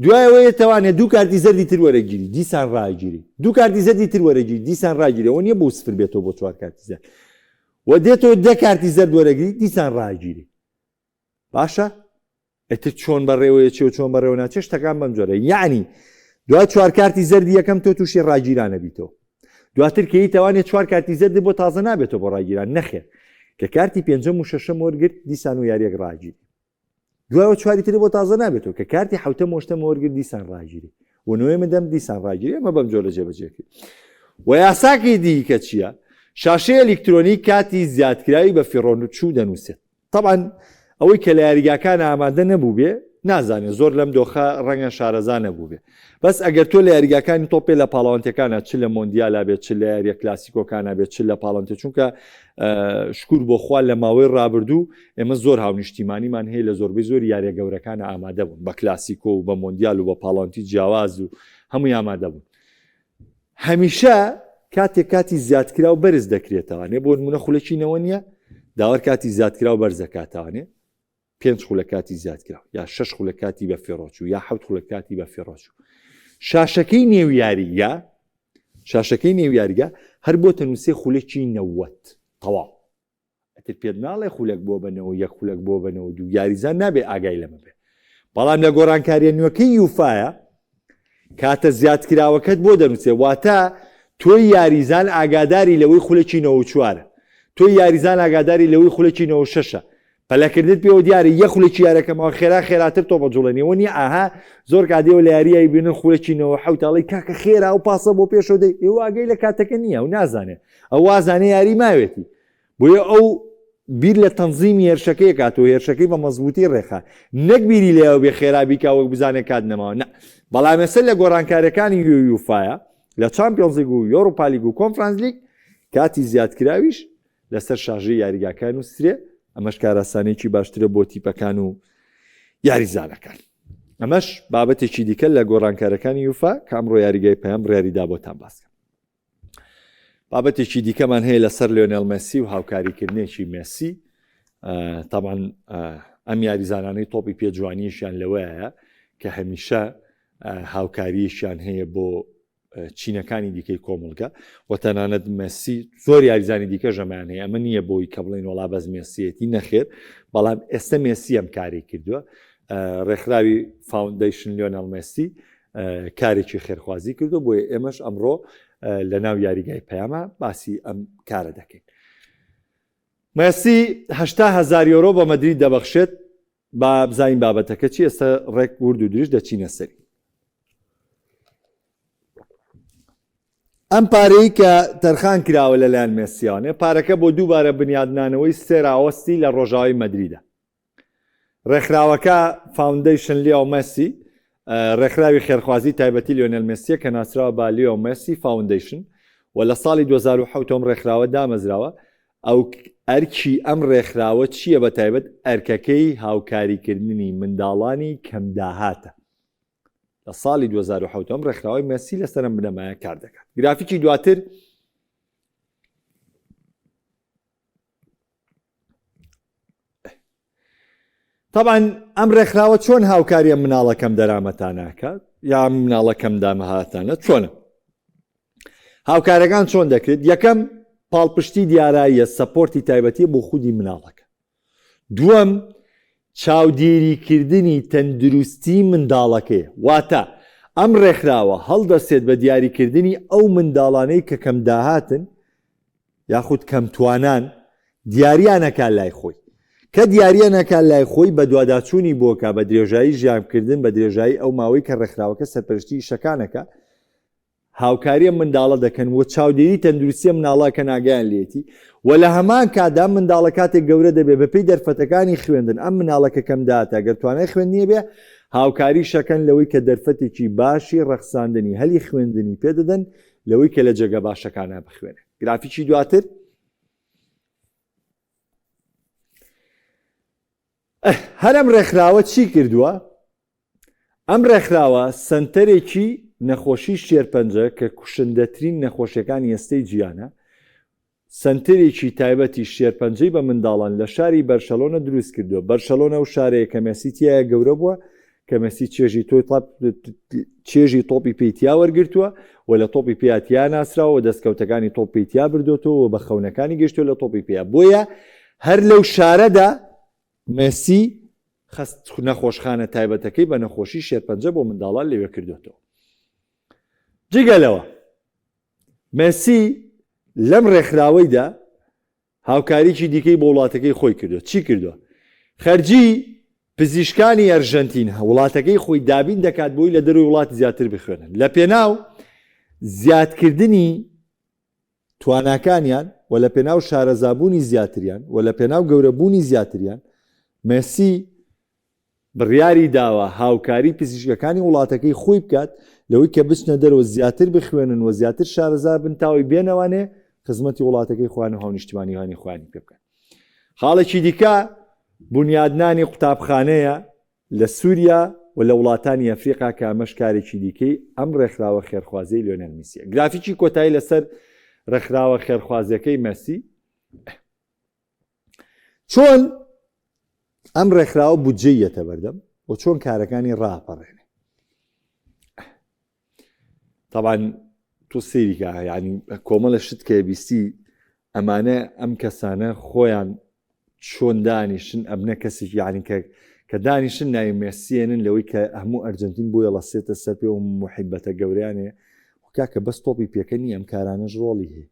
دوایەوەی توانێت دوو کارتی زەردی تر وەرەگیری دیسان ڕاگیری دوو کارتی زەردی تر وەرەگیری دیسان ڕاگیری ئەوە نییە بۆ سفر بێتەوە بۆ چوار کارتی زەرد و دێتەوە دە کارتی زەرد وەرەگری دیسان ڕاگیری باشە ئیتر چۆن بەڕێوەیەچێ و چۆن بەڕێوە ناچێ شتەکان بەم جۆرە یعنی دوای چوار کارتی زەردی یەکەم تۆ تووشی ڕاگیرانە بیتەوە دواتر کەی توانێت چوار کارتی زەردی بۆ تازە نابێتەوە بۆ ڕاگیران نەخێر کە کارتی پێنجەم و شەشەم وەرگرت دیسان و یاریەک ڕاگیری دوایەوە چواری تری بۆ تازە نابێتەوە کە کارتی حوتەم وەشتەم وەرگر دیسان ڕاگیری و نوێ من دەم دیسان ڕاگیری ئەمە بەم جۆرە جێبەجێکرد و یاساکەی دیکە چییە؟ شاشەی ئەلیکترۆنی کاتی زیادکراوی بە فیڕۆن چوو دەنووسێت تەبعەن ئەوەی کە لە یاریگاکان ئامادە نەبووبێ نازانێ زۆر لەم دۆخە ڕەنگە شارەزا نەبووبێ بەس ئەگەر تۆ لە یاریگاکانی تۆپێ لە پاڵەوانتەکانە چ لە مۆندیالا بێت چ لە یاریە کلاسیکۆکانە بێت چ لە پاڵەوانتی چونکە شکور بۆ خوا لە ماوەی ڕابردوو ئێمە زۆر هاونیشتیمانیمان هەیە لە زۆربەی زۆری یاریە گەورەکانە ئامادە بوون بە کلاسیکۆ و بە مۆندیال و بە پاڵەوانتی جیاواز و هەمووی ئامادە بوون هەمیشە کاتێک کاتی زیادکراو بەرز دەکرێتەوانێ بۆ نمونە خولەکی نەوە نییە داوەر کاتی زیادکراو بەرزەکاتوانێ پێنج خولە کاتی زیادکراو یا شش خولە کاتی بە فێڕۆچوو یا حەوت خولە کاتی بە فێڕۆچوو شاشەکەی نێو یاریگا شاشەکەی نێو یاریگا هەر بۆ تەنووسێ خولەکی نەوەت تەواو ئەتر پێت ناڵێ خولەک بۆ بەنەوە یەک خولەک بۆ بەنەوە دوو یاریزان نابێ ئاگای لەمە بێ بەڵام لە گۆڕانکاریە نوێکەی یوفاە کاتە زیادکراوەکەت بۆ دەنووسێ واتە تۆی یاریزان ئاگاداری لەوەی خولەکی نەوە چوارە تۆی یاریزان ئاگاداری لەوەی خولەکی نەوە شەشە پەلەکردت پێوە دیارە یە خولەکی یارەکەمەوە خێرا خێراتر تۆ بەجوڵێنەوە نیە ئاها زۆر کاتێەوە لە یاریایی بینن خولەکی نەوە حوتاڵی کاکە خێرا و پاسە بۆ پێشەوە دەی ئێوە ئاگای لە کاتەکە نییە و نازانێ ئەو وازانێ یاری ماوێتی بۆیە ئەو بیر لە تەنزیمی هێرشەکەی کات و هێرشەکەی بە مەزبووتی ڕێخا نەک بیری لێەوە بێ خێرا بیکا وەک بزانێ کات نەماوە نە بەڵام ئێستا لە گۆڕانکاریەکانی یوفاە لە چامپیۆنزلیگ و یۆرۆپالیگ و کۆنفرانس لیگ کاتی زیادکراویش لەسەر شاژەی یاریگاکان و سرێ ئەمەش کاراسانێکی باشترە بۆ تیپەکان و یاریزانەکان ئەمەش بابەتێکی دیکە لە گۆڕانکارەکانی یوفا کە ئەمڕۆ یاریگای پەیام بڕیاریدا بۆتان باسکەم بابەتێکی دیکەمان هەیە لەسەر لیۆنێل مێسی و هاوکاریکردنێکی مێسی تاوان ئەم یاریزانانەی تۆپی پێ جوانیشیان لەوەیە کە هەمیشە هاوکاریشیان هەیە بۆ چینەکانی دیکەی کۆمەڵگە و تەنانەت مەسی زۆر یاریزانی دیکە ژەمان هەیە ئەمە نییە بۆی کە بڵین وڵا بەس مێسیەتی نەخێر بەڵام ئێستا مێسی ئەم کاری کردووە ڕێکخراوی فاوندەیشن لیۆنەل مێسی کارێکی خێرخوازی کردو بۆیە ئێمەش ئەمڕۆ لە ناو یاریگای پەیامە باسی ئەم کارە دەکەین. مێسی هەشتا هەزار یۆرۆ بە مەدرید دەبەخشێت با بزانین بابەتەکە چی ئێستا ڕێک ورد و درشت دەچینە سەری. ئەم پارەی کە تەرخان کراوە لەلایەن مێسیانێ پارەکە بۆ دووبارە بنیادنانەوەی سێراوەستی لە ڕۆژاوای مەدریدە. ڕێکخراوەکە Foundation لیۆ مێسی ڕێکخراوی خێرخوازی تایبەتی لیۆنێل مێسیە کە ناسراوە بە لیۆ مێسی Foundation و لە ساڵی 2007 ئەم ڕێکخراوە دامەزراوە. ئەو ئەرکی ئەم ڕێکخراوە چییە بە تایبەت ئەرکەکەی هاوکاریکردنی منداڵانی کەمداهاتە. لە ساڵی 2007 ئەم ڕێکخراوەی مێسی لەسەر ئەم بنەمایە کار دەکات. گرافیکی دواتر طبعا ئەم ڕێکخراوە چۆن هاوکاریە مناڵەکەم دەرامەتاناکات یا مناڵەکەم دامەهاتانە چۆنە هاوکارەکان چۆن دەکرێت یەکەم پاڵپشتی دیاراییە support ی تایبەتی بۆ خودی مناڵەکە دووەم چاودێریکردنی تەندروستی منداڵەکەی واتە ئەم ڕێکخراوە هەڵدەسێت بە دیاریکردنی ئەو منداڵانەی کە کەم داهاتن یاخود کەمتوانان دیاریان ئەکا لای خۆی کە دیاریان ئەکا لای خۆی بەدواداچوونی بۆ کا بە درێژایی ژیانکردن بە درێژایی ئەو ماوەی کە ڕێکخراوەکە سەرپەرشتی ئیشەکانەکە هاوکاری ئەم منداڵە دەکەن و چاودێری تەندروستی ئەم مناڵە کە ناگەیان لێتی و لە هەمان کاتدا منداڵە کاتێک گەورە دەبێت بەپێی دەرفەتەکانی خوێندن ئەم مناڵە کە کەم داهاتە گەر توانای خوێندنی بێ هاوکاری شەکەن لەوەی کە دەرفەتێکی باشی ڕەخساندنی هەلی خوێندنی پێدەدەن لەوەی کە لە جێگە باشەکانە بخوێنێ. گرافیکی دواتر هەر ئەم ڕێکخراوە چی کردووە؟ ئەم ڕێکخراوە سنتەرێکی نەخۆشی شێرپەنجە کە کوشندەترین نەخۆشیەکانی ئێستەی جیانە سەنتەرێکی تایبەتی شێرپەنجەی بە منداڵان لە شاری بەرشەلۆنە دروستکردووە، بەرشەلۆنە ئەو شارەیە کە مێسی تیایا گەورە بووە، کە مێسی چێژی تۆی چێژی تۆپی پێی تیا وەرگرتووە و لە تۆپی پێیا تیا ناسراوە و دەستکەوتەکانی تۆپ پێی تیا بردۆتەوە و بە خەونەکانی گەشتووە لە تۆپی پێیا بۆیە هەر لەو شارەدا مێسی خەست نەخۆشخانە تایبەتەکەی بە نەخۆشی شێرپەنجە بۆ منداڵان لەوێ کردۆتەوە. جگە لەوە مێسی لەم ڕێکخراوەیدا هاوکاریی دیکەی بۆ وڵاتەکەی خۆی کردووە. چی کردووە؟ خەرجی پزیشکانی ئەرژەنتین وڵاتەکەی خۆی دابین دەکات بۆی لە دەروی وڵات زیاتر بخوێنن لە پێناو زیادکردنی تواناکانیان و لە پێناو شارەزابوونی زیاتریان و لە پێناو گەورەبوونی زیاتریان مێسی بڕیاری داوە هاوکاری پزیشکەکانی وڵاتەکەی خۆی بکات لەوەی کە بچنە دەرەوە زیاتر بخوێنن و زیاتر شارەزا بن تاوەی بێنەوانێ خزمەتی وڵاتەکەی خۆیان و هاونیشتمانیانی خۆیانی پێ بکەن. خاڵێکی دیکە بونیادنانی قوتابخانەیە لە سووریا و لە وڵاتانی ئەفریقا کە ئەمەش کارێکی دیکەی ئەم ڕێکخراوە خێرخوازیەی لیۆنێل میسیە. گرافیکی کۆتایی لەسەر ڕێکخراوە خێرخوازیەکەی مێسی. چۆن ئەم ڕێکخراوە بودجەی یەتە بەردەم و چۆن کارەکانی ڕاپەڕێنێ طبعا تۆ سەیریکە ینی کۆمەڵە شت کە بیستی ئەمانە ئەم کەسانە خۆیان چۆن دانیشن ئەبنە کەسێکی یعنی کە کە دانیشن ناوی مێسیێنن لەوەی کە هەموو ئەرجنتین بۆیە ڵەسێتە سەر پێ و محیبەتە گەوریانێ کاکە بەس تۆپی پێکە نیە ئەم کارانەش ڕۆڵی هەیە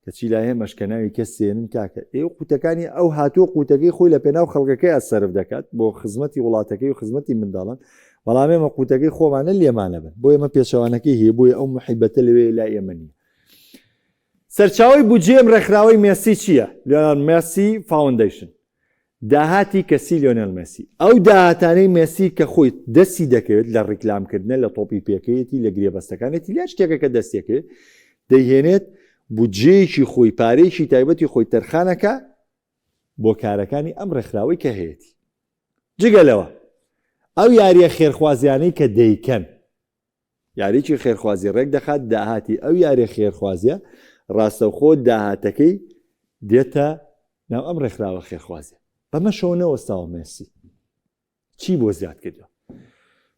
کەچی لای ئێمەش کە ناوی کەس سێنن کاکە ئێ قوتەکانی ئەو هاتووە قوتەکەی خۆی لە پێناو خەڵکەکەی سەرف دەکات بۆ خزمەتی وڵاتەکەی و خزمەتی منداڵان بەڵام ئێمە قوتەکەی خۆمانە لێمانە بن بۆ ئێمە پێچەوانەکەی هەیە بۆیە ئەو محیبەتە لەوێ لای ئێمە نییە سەرچاوەی بودجەی ئەم ڕێکخراوەی مێسی چییە؟ لیۆنێل مێسی Foundation داهاتی کەسی لیۆنێل مێسی، ئەو داهاتانەی مێسی کە خۆی دەستی دەکەوێت لە ڕیکلامکردنە، لە تۆپی پێکەیەتی، لە گرێبەستەکانێتی، لە هەر شتێکە کە دەستیەکەوێت دەیهێنێت، بودجەیەکی خۆی، پارەیەکی تایبەتی خۆی تەرخانەکا بۆ کارەکانی ئەم ڕێکخراوەی کە هەیەتی. جگە لەوە ئەو یارییە خێرخوازیانەی کە دەیکەن، یاریی خێرخوازی ڕێکدەخات، داهاتی ئەو یاریە خێرخوازیە ڕاستەوخۆ داهاتەکەی دێتە ناو ئەم ڕێکخراوە خێرخوازیە. بەمەشەوە نەوەستاوە مێسی چی بۆ زیاد کردوە؟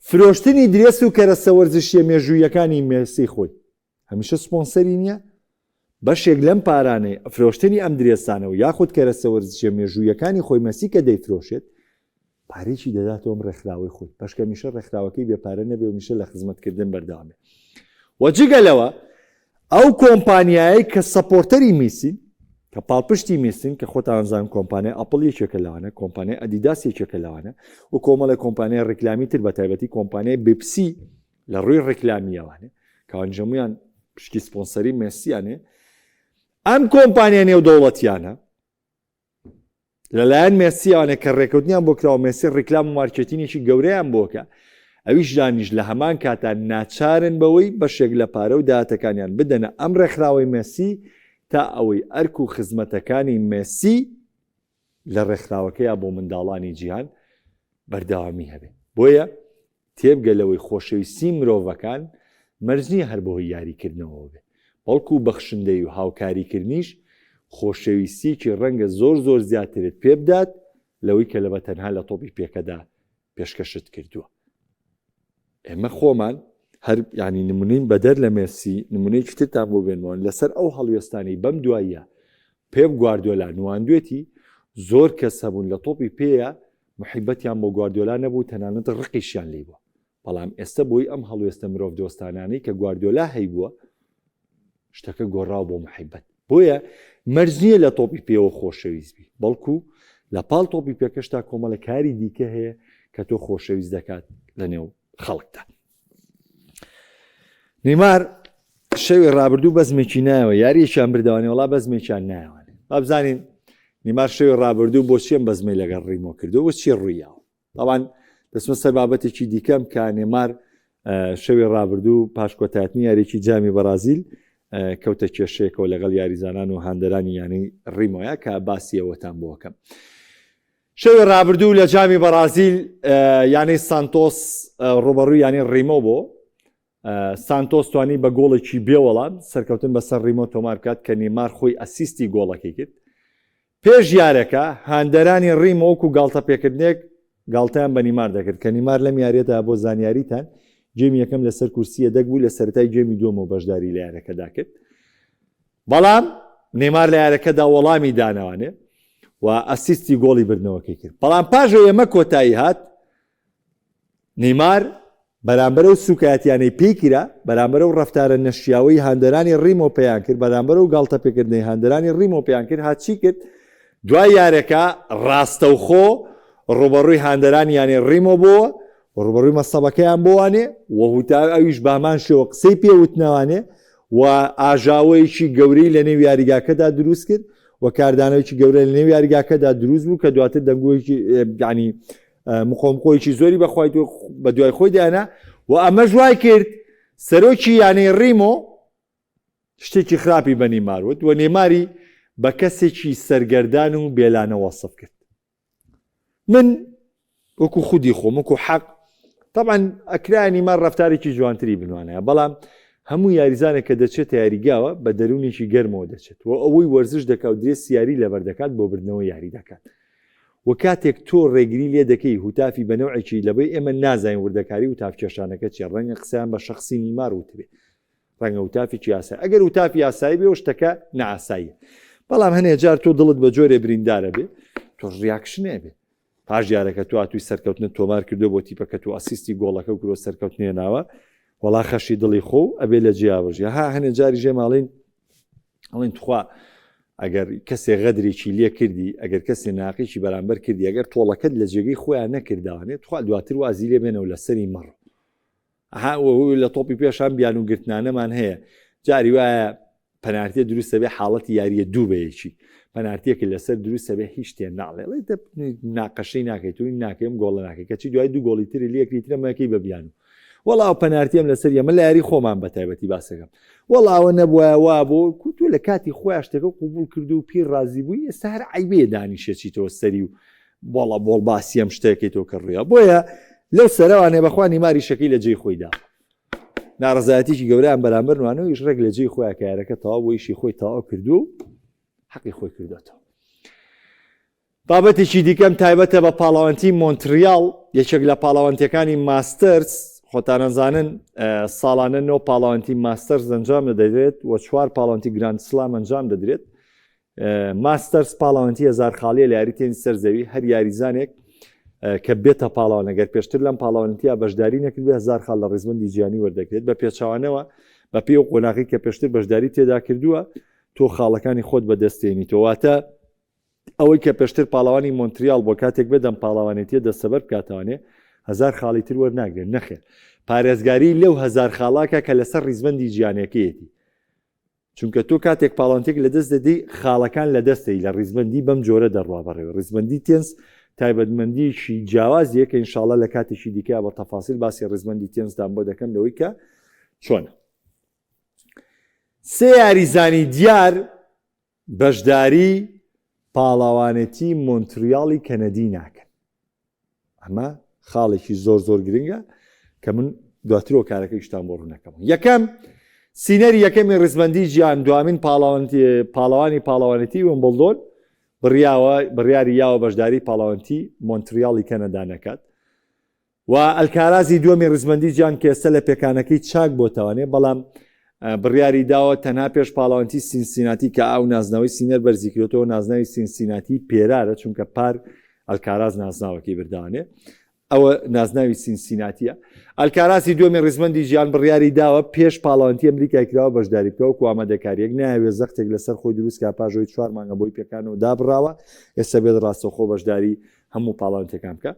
فرۆشتنی درێس و کەرەستە وەرزشیە مێژوویەکانی مێسی خۆی هەمیشە سپۆنسەری نییە؟ بەشێک لەم پارانەی فرۆشتنی ئەم درێسانە و یاخود کەرەستە وەرزشیە مێژوویەکانی خۆی مەسی کە دەیفرۆشێت پارێکی دەداتەوە ئەم ڕێکخراوەی خۆی بەشکە میشە ڕێکخراوەکەی بێ پارە نەبێ و میشە لە خزمەتکردن بەردەوام بێ و جگە لەوە ئەو کۆمپانیایەی کە supporter ی میسین کە پاڵپشتی میسین کە خۆتان زان کۆمپانیای ئەپڵ یەکێکە لەوانە کۆمپانیای ئەدیداس یەکێکە لەوانە و کۆمەڵی کۆمپانیای ڕیکلامی تر بە تایبەتی کۆمپانیای بپسی لە ڕووی ڕیکلامیەوانێ کەوانیش هەموویان پشکی سپۆنسەری مێسیانێ ئەم کۆمپانیا نێودەوڵەتیانە. لەلایەن مێسییانە کە ڕێکەوتنیان بۆ کراوە مێسی ڕیکلام و مارکێتینێکی گەورەیان بۆکە ئەویش دانیش لە هەمان کاتا ناچارن بەوەی بەشێک لە پارە و داهاتەکانیان بدەنە ئەم ڕێکخراوەی مێسی تا ئەوەی ئەرک و خزمەتەکانی مێسی لە ڕێکخراوەکەیا بۆ منداڵانی جیهان بەردەوامی هەبێ. بۆیە تێبگە لەوەی خۆشەویستی مرۆڤەکان مەرج نییە هەر بەهۆی یاریکردنەوەوە بێ، بەڵکو بەخشندەیی و هاوکاریکردنیش خۆشەویستییەکی ڕەنگە زۆر زۆر زیاترت پێبدات لەوەی کە لە بە تەنها لە تۆپی پێکەدا پێشکەشت کردووە. ئێمە خۆمان هەر یانی نمونەی بەدەر لە مێسی نمونەیەکی ترتان بۆ بێنمەوە لەسەر ئەو هەڵوێستانەی بەم دواییە پێپ گواردیۆلا نواندوێتی زۆر کەس هەبوون لە تۆپی پێیە محیبەتیان بۆ گواردیۆلا نەبوو تەنانەت ڕقیشیان لێی بووە بەڵام ئێستا بۆی ئەم هەڵوێستە مرۆڤ دۆستانانەی کە گواردیۆلا هەیبووە شتەکە گۆڕاو بۆ محیبەت بۆیە مەرج نییە لە تۆپی پێوە خۆشەویست بی بەڵکو لە پاڵ تۆپی پێکەشتا کۆمەڵە کاری دیکە هەیە کە تۆ خۆشەویست دەکات لە نێو خەڵکدا. نیمار شەوی ڕابردوو بەزمێکی نایەوە یاریەکیان بردەوانێ وڵا بەزمێکیان نایەوانێ بابزانین نیمار شەوی ڕابردوو بۆ چیەم بەزمەی لەگەڵ ڕیمۆ کردو و چی ڕوویاوە تاوان دەچمە سەر بابەتێکی دیکەم کە نێمار شەوی ڕابردوو پاش کۆتایەتنی یاریی جامی بەرازیل کەوتە کێشەیەکەوە لەگەڵ یاریزانان و هاندەرانی یانەی ڕیمۆیە کە باسی ئەوەتان بۆکەم. شەوی ڕابردوو لە جامی بەرازیل یانەی سانتۆس ڕوبەڕوو یانەی ڕیمۆ بۆ سانتۆس توانی بە گۆڵێکی بێوەڵام سەرکەوتن بەسەر ڕیمۆ تۆمار بکات کە نیمار خۆی ئەسیستی گۆڵەکەی کرد. پێش یارەکە هاندەرانی ڕیمۆ وەکو گاڵتە پێکردنێک گاڵتەیان بە نیمار دەکرد کە نیمار لەم یاریەدا بۆ زانیاریتان گێمی یەکەم لەسەر کورسی یەدەگ بوو لە سەرەتای گێمی دووەمەوە بەشداری لە یارەکەدا کرد بەڵام نێمار لە یارەکەدا وەڵامی دانەوانێ و ئەسیستی گۆڵی بردنەوەکەی کرد بەڵام پاش ئێمە کۆتایی هات نەیمار بەرامبەر ئەو سوکایەتیانەی پێی کرا، بەرامبەر ئەو ڕەفتارە نەشیاوەی هاندەرانی ڕیمۆ پێیان کرد، بەرامبەر ئەو گاڵتەپێکردنەی هاندەرانی ڕیمۆ پێیان کرد، هات چی کرد؟ دوای یاریەکە ڕاستەوخۆ ڕوبەڕووی هاندەرانی یانەی ڕیمۆ بۆوە و ڕوبەڕووی مەسەبەکەیان بۆوانێ و هوتا ئەویش بەهەمان شێوە قسەی پێ وتنەوانێ و ئاژاوەیەکی گەورەی لەنێو یاریگاکەدا دروست کرد و کاردانەوەیەکی گەورە لەنێو یاریگاکەدا دروست بوو کە دواتر دەنگۆیەکی یانی مقۆمقۆیەکی زۆری بەخوای بە دوای خۆی دانا و ئەمەش وای کرد سەرۆکی یانەی ڕیمۆ شتێکی خراپی بە نیمار وت و نێماری بە کەسێکی سەرگەردان و بێلانە وەسف کرد من وەکو خودی خۆم وەکو حەق طبعا ئەکرا نیمار ڕفتارێکی جوانتری بنوانەیە بەڵام هەموو یاریزانێک کە دەچێتە یاریگاوە بە دەروونێکی گەرمەوە دەچێت و ئەوەی وەرزش دەکا و درێسی یاری لەبەر دەکات بۆ بردنەوە یاری دەکات و کاتێک تۆ ڕێگری لێ دەکەی هوتافی بە نەوعێکی لەبەی ئێمە نازانین وردەکاری هوتاف کێشانەکە چیە ڕەنگە قسەیان بە شەخسی نیمار وتبێ ڕەنگە هوتافێکی یاسایی ئەگەر هوتافی یاسایی بێ و شتەکە نائاساییە بەڵام هەنێ جار تۆ دڵت بە جۆرێ بریندارە بێ تۆش reaction ێ بێ پاش یارەکە تو ئاتوی سەرکەوتنت تۆمار کردو بۆ تیپەکە تو ئەسیستی گۆڵەکە و کرۆ سەرکەوتنێ ناوە وەڵا خەشی دڵی خۆ ئەبێ لە جیاوەژی ها هەنێ جاری ژێ ماڵین ئەڵێن تخوا ئەگەر کەسێ غەدرێکی لێ کردی ئەگەر کەسێ ناقێکی بەرامبەر کردی ئەگەر تۆڵەکەت لە جێگەی خۆیان نەکردوانێت تخوا دواتر وازی لێ بێنەوە لەسەری مەڕ لە تۆپی پێشان بیان و گرتنانەمان هەیە جاری وایە پەنارتیە دروستە بێ حاڵەتی یاریە دوو بەیەکی پەنارتیەکە لەسەر دروستە بێ هیچ تێ ناڵێ ناقەشەی ناکەیت و ناکەم گۆڵە ناکەی کەچی دوای دوو گۆڵی تری لەکری ترەمەکەی بە بیان و وەڵا ئەو پەنارتیەم لەسەر یە من لە یاری خۆمان بە تایبەتی باسەکەم وەڵا ئەوە نەبوایە وا بۆ کو تۆ لە کاتی خۆیان شتەکە قوبول کرد و پێی ڕازی بووی ئێستا هەر عیبەیە دانیشێ چیتەوە سەری و بۆڵە بۆڵ باسی ئەم شتەکەی تۆ کە ڕوویا بۆیە لەو سەرەوانێ بەخوا نیماری شەکەی لە جێی خۆیدا ناڕزایەتیکی گەورەیان بەرامبەر نوانەوەیش ڕێک لە جێی خۆیان کە یارەکە تەواو بۆ ئیشی خۆی تەواو کردو و حەقی خۆی کردوێتەوە. بابەتێکی دیکەم تایبەتە بە پاڵەوانتی مۆنتریاڵ، یەکێک لە پاڵەوانتیەکانی ماستەرز، خۆتانەزانن ساڵانە نۆ پاڵەوانتی ماستەرز ئەنجام دەدرێت و چوار پاڵەوانتی گراند سلام ئەنجام دەدرێت. ماستەرز پاڵەوانتی هەزار خاڵیە لە یاری تێنس سەر زەوی، هەر یاریزانێک کە بێتە پاڵەوان ئەگەر پێشتر لەم پاڵەوانتیا بەشداری نەکردبێ هەزار خاڵ لە ڕیزبەندی جیهانی وەردەگرێت، بە پێچەوانەوە بە پێی ئەو قۆناغی کە پێشتر بەشداری تێدا کردووە تۆ خاڵەکانی خۆت بەدەستێنیتەوە، واتە ئەوەی کە پێشتر پاڵەوانی مۆنتریاڵ بووە کاتێک بێت ئەم پاڵەوانێتیە دەستەبەر بکاتەوانێ هەزار خاڵی تر وەرناگرێت نەخێر پارێزگاری لەو هەزار خاڵاکە کە لەسەر ڕیزبەندی جیانەکەیەتی. چونکە تۆ کاتێک پاڵەوانێتیەک لەدەست دەدەی خاڵەکان لەدەستەی لە ڕیزبەندی بەم جۆرە دەڕوا بەڕێوە ڕیزبەندی تێنس تایبەتمەندیکی جیاوازیە کە ئینشاڵە لە کاتێکی دیکە بە تەفاسیل باسی ڕیزبەندی تێنسدان بۆ دەکەم لەوەی کە چۆنە سێ یاریزانی دیار بەشداری پاڵەوانێتی مۆنتریاڵی کەنەدی ناکەن ئەمە خاڵێکی زۆر زۆر گرنگە کە من دواتر کارەکە یشتان بۆ ڕوونەکەم یەکەم سینەری یەکەمی ڕیزبەندی جیان دوامین پاڵەوانی پاڵەوانێتی ومبڵدۆن بڕیاوە بڕیاری یاوە بەشداری پاڵەوانتی مۆنتریاڵی کەنەدا نەکات و ئەلکارازی دووەمی ڕیزبەندی جیان کە ئێستا لە پێکانەکەی چاک بۆتەوانێ بەڵام بڕیاری داوە تەنها پێش پاڵەوانتی سینسیناتی کە ئەو نازناوی سینەر بەرزیکرێتەوە نازناوی سینسیناتی پێرارە چونکە پار ئەلکاراز نازناوەکەی بردانێ ئەوە نازناوی سینسیناتیە ئەلکاراسی دووەمی ڕیزبەندی جیان بڕیاری داوە پێش پاڵەوانتی ئەمریکای کراوە بەشداری بکە وەکو ئامادەکاریەک ناوێ زەختێک لەسەر خۆی دروست کا پاژەوەی چوار مانگە بۆی پێکانەوە دابڕاوە ئێستا بێت ڕاستەوخۆ بەشداری هەموو پاڵەوانتەکان بکە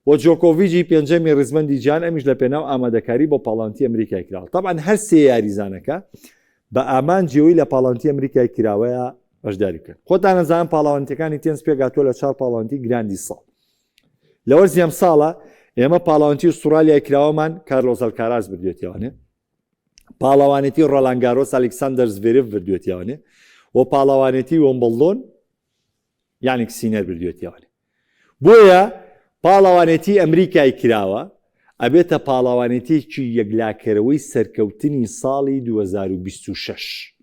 و جۆکۆڤیجی پێنجەمی ڕیزبەندی جیهان ئەمیش لە پێناو ئامادەکاری بۆ پاڵەوانتی ئەمریکای کراوە تەبعەن هەر سێ یاریزانەکە بە ئامانجی ئەوەی لە پاڵەوانتی ئەمریکای کراوەیە بەشداری بکەن خۆتان ئەزان پاڵەوانتەکانی تێنس پێکهاتووە لە چوار پاڵەوانتی گراندی ساڵ لە وەرزی ئەم ساڵە ئێمە پاڵەوانتی ئوسترالیای کراوەمان کارلۆس ئەلکاراز بردوێتیوانێ پاڵەوانێتی ڕۆلانگارۆس ئەلیکساندەر زڤێرێڤ بردوێتیوانێ و پاڵەوانێتی وۆمبڵدۆن یانیک سینەر بردوێتیوانێ بۆیە پاڵەوانێتی ئەمریکای کراوە ئەبێتە پاڵەوانێتیەکی یەکلاکەرەوەی سەرکەوتنی ساڵی 2026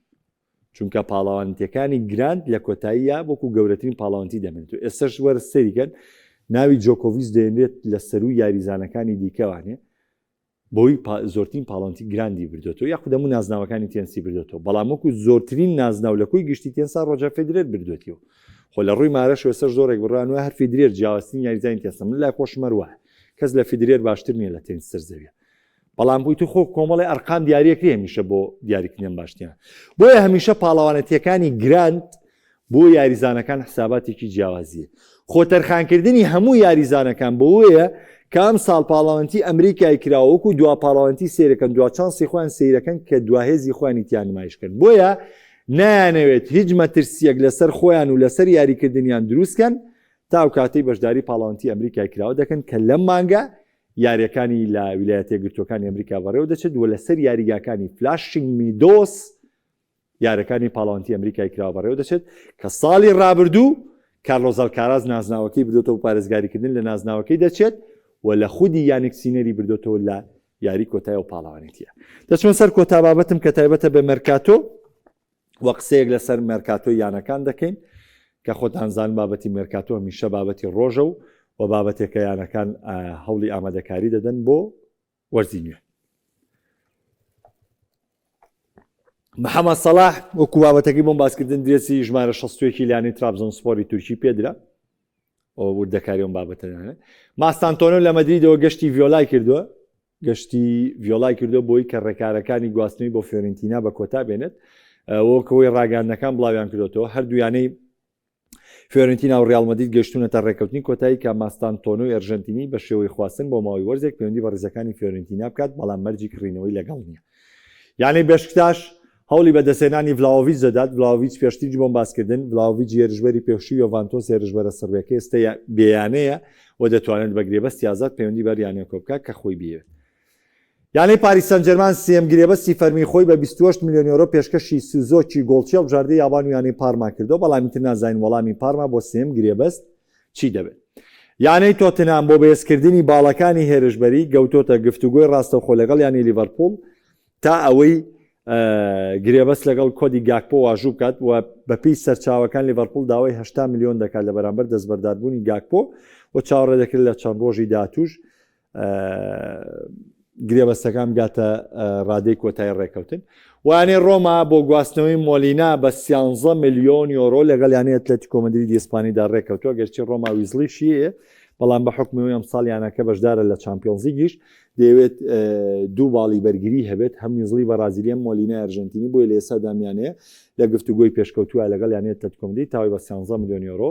چونکە پاڵەوانێتیەکانی گراند لە کۆتاییە وەکو گەورەترین پاڵەوانتی دەمێنێت و ئێستش وەرە سەیریکەن ناوی جۆکۆڤیچ دەێنرێت لە سەروی یاریزانەکانی دیکەوانێ بۆی زۆرترین پاڵەوانتی گراندی بردوێتەوە یاخود هەموو نازناوەکانی تێنسی بردوێتەوە بەڵام وەکو زۆرترین نازناو لە کۆی گشتی تێنسا ڕۆجەر فێدرێر بردوێتیەوە خۆ لە ڕووی مارەش ئێستاش زۆرێک بڕیان وایە هەر فیدرێر جیاوازترین یاریزانی تێنسە من لای خۆشم هەر وایە کەس لە فیدرێر باشتر نییە لە تێنس سەر زەویە بەڵام بۆی تو خۆ کۆمەڵی ئەرقام دیاریەکری هەمیشە بۆ دیاریکردنیان باشتیان بۆیە هەمیشە پاڵەوانەتیەکانی گراند بۆ یاریزانەکان حساباتێکی جیاوازیە. خۆ تەرخانکردنی هەموو یاریزانەکان بەوەیە کە ئەمساڵ پاڵەوانتی ئەمریکای کراوە وەکو دوا پاڵەوانتی سەیرەکەن دوا چانسی خۆیان سەیرەکەن کە دوا هێزی خۆیانی تیا نمایش کەن بۆیە نایانەوێت هیچ مەترسیەک لەسەر خۆیان و لەسەر یاریکردنیان دروستکەن تا ئەو کاتەی بەشداری پاڵەوانتی ئەمریکای کراوە دەکەن کە لەم مانگە یاریەکانی لە ویلایەتە یەکگرتووەکانی ئەمریکا بەڕێوە دەچێت و لەسەر یاریگاکانی فلاشینگ میدۆس یاریەکانی پاڵەوانتی ئەمریکای کراوە بەڕێوە دەچێت کە ساڵی ڕابردوو کارلۆس ئەلکاراز نازناوەکەی بردۆتەوە پارێزگاریکردن لە نازناوەکەی دەچێت و لە خودی یانیک سینەری بردۆتەوە لە یاری کۆتای و پاڵەوانێتیە دەچمە سەر کۆتا بابەتم کە تایبەتە بە مێرکاتۆ و قسەیەک لەسەر مێرکاتۆ یانەکان دەکەین کە خۆتان زان بابەتی مێرکاتۆ هەمیشە بابەتی ڕۆژە و و بابەتێکە یانەکان هەوڵی ئامادەکاری دەدەن بۆ وەرزی نوێ. محەممەد سەڵاح وەکو بابەتەکەی بۆم باسکردن درێسی ژمارە 61 لانی ترابزۆن سپۆری تورکی پێدرا ئەو وردەکاری ئەم بابەتەدانە ماستانتۆنۆ لە مەدریدەوە گەشتی ڤیۆلای کردووە گەشتی ڤیۆلای کردووە بۆی کە ڕێکارەکانی گواستنەوەی بۆ فیۆرنتینا بە کۆتا بێنێت وەکەوەی ڕاگەاندنەکان بڵاویان کردوەوە هەردوویانەی فیۆرنتینا و ریال مەدرید گەیشتوونەتە رێککەوتنی کۆتایی کە ماستانتۆنۆی ئەرژەنتینی بە شێوەی خواستن بۆ ماوەی وەرزێک پەیوەندی بە ریزەکانی فیۆرنتینا بکات، بەڵام مەرجی کڕینەوەی لەگەڵ نییە. یانەی بێشکتاش هەوڵی بەدەستهێنانی ڤلاهۆڤیچ دەدات، ڤلاهۆڤیچ پێشتریش بۆم باسکردن، ڤلاهۆڤیچ هێرشبەری پێشووی یۆڤانتۆس هێرشبەرە سڕبیەکە ئێستا بێیانەیە و دەتوانێت بە گرێبەستی ئازاد پەیوەندی بە هەر یانەیەکەوە بکات کە خۆی بیەوێت. یانەی پاریس سانجێرمان سێیەم گرێبەستی فەرمی خۆی بە 28 ملیۆن یۆرۆ پێشکەشی سوزۆکی گۆڵچی هەڵبژاردەی یابان و یانەی پارما کردووە، بەڵام ئیتر نازانین وەڵامی پارما بۆ سێیەم گرێبەست چی دەبێت. یانەی تۆتنهام بۆ بەهێزکردنی باڵەکانی هێرشبەری گەوتۆتە گفتوگۆی ڕاستەوخۆ لەگەڵ یانەی لیڤەرپوڵ تا ئەوەی گرێبەست لەگەڵ کۆدی گاکپۆ واژوو بکات و بەپێی سەرچاوەکان لیڤەرپوڵ داوای 80 ملیۆن دەکات لە بەرامبەر دەستبەرداربوونی گاکپۆ و چاوەڕێ دەکرێت لە چەند ڕۆژی داهاتووش گرێبەستەکان بگاتە ڕادەی کۆتای ڕێککەوتن. وانەی ڕۆما بۆ گواستنەوەی مۆلینا بە 13 ملیۆن یۆرۆ لەگەڵ یانەی ئەتلەتیکۆ مەدریدی ئیسپانیدا ڕێککەوتووە، گەرچی ڕۆما ویزڵیشی هەیە، بەڵام بە حوکمی ئەم ساڵ یانەکە بەشدارە لە چامپیۆنزلیگیش، دەیەوێت دوو باڵی بەرگری هەبێت، هەم ویزڵی بەڕازیلی هەم مۆلینای ئەرژەنتینی، بۆیە لە ئێستادا ئەم یانەیە لە گفتوگۆی پێشکەوتووە لەگەڵ یانەی ئەتلەتیکۆ مەدرید تاوەی بە 13 ملیۆن یۆرۆ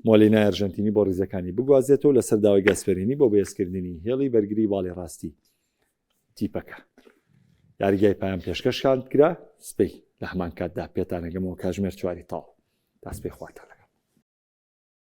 مۆلینای ئەرژەنتینی بۆ ریزەکانی بگوازێتەوە لەسەر داوای گاسپەرینی بۆ بەهێزکردنی هێڵی بەرگری باڵی ڕاستی تیپەکە. یاریگای پایان پێشکەشکان کرا سپی لە هەمان کاتدا پێتانەگەمەوە کاژمێر چواری تاو تا سپی خواتان.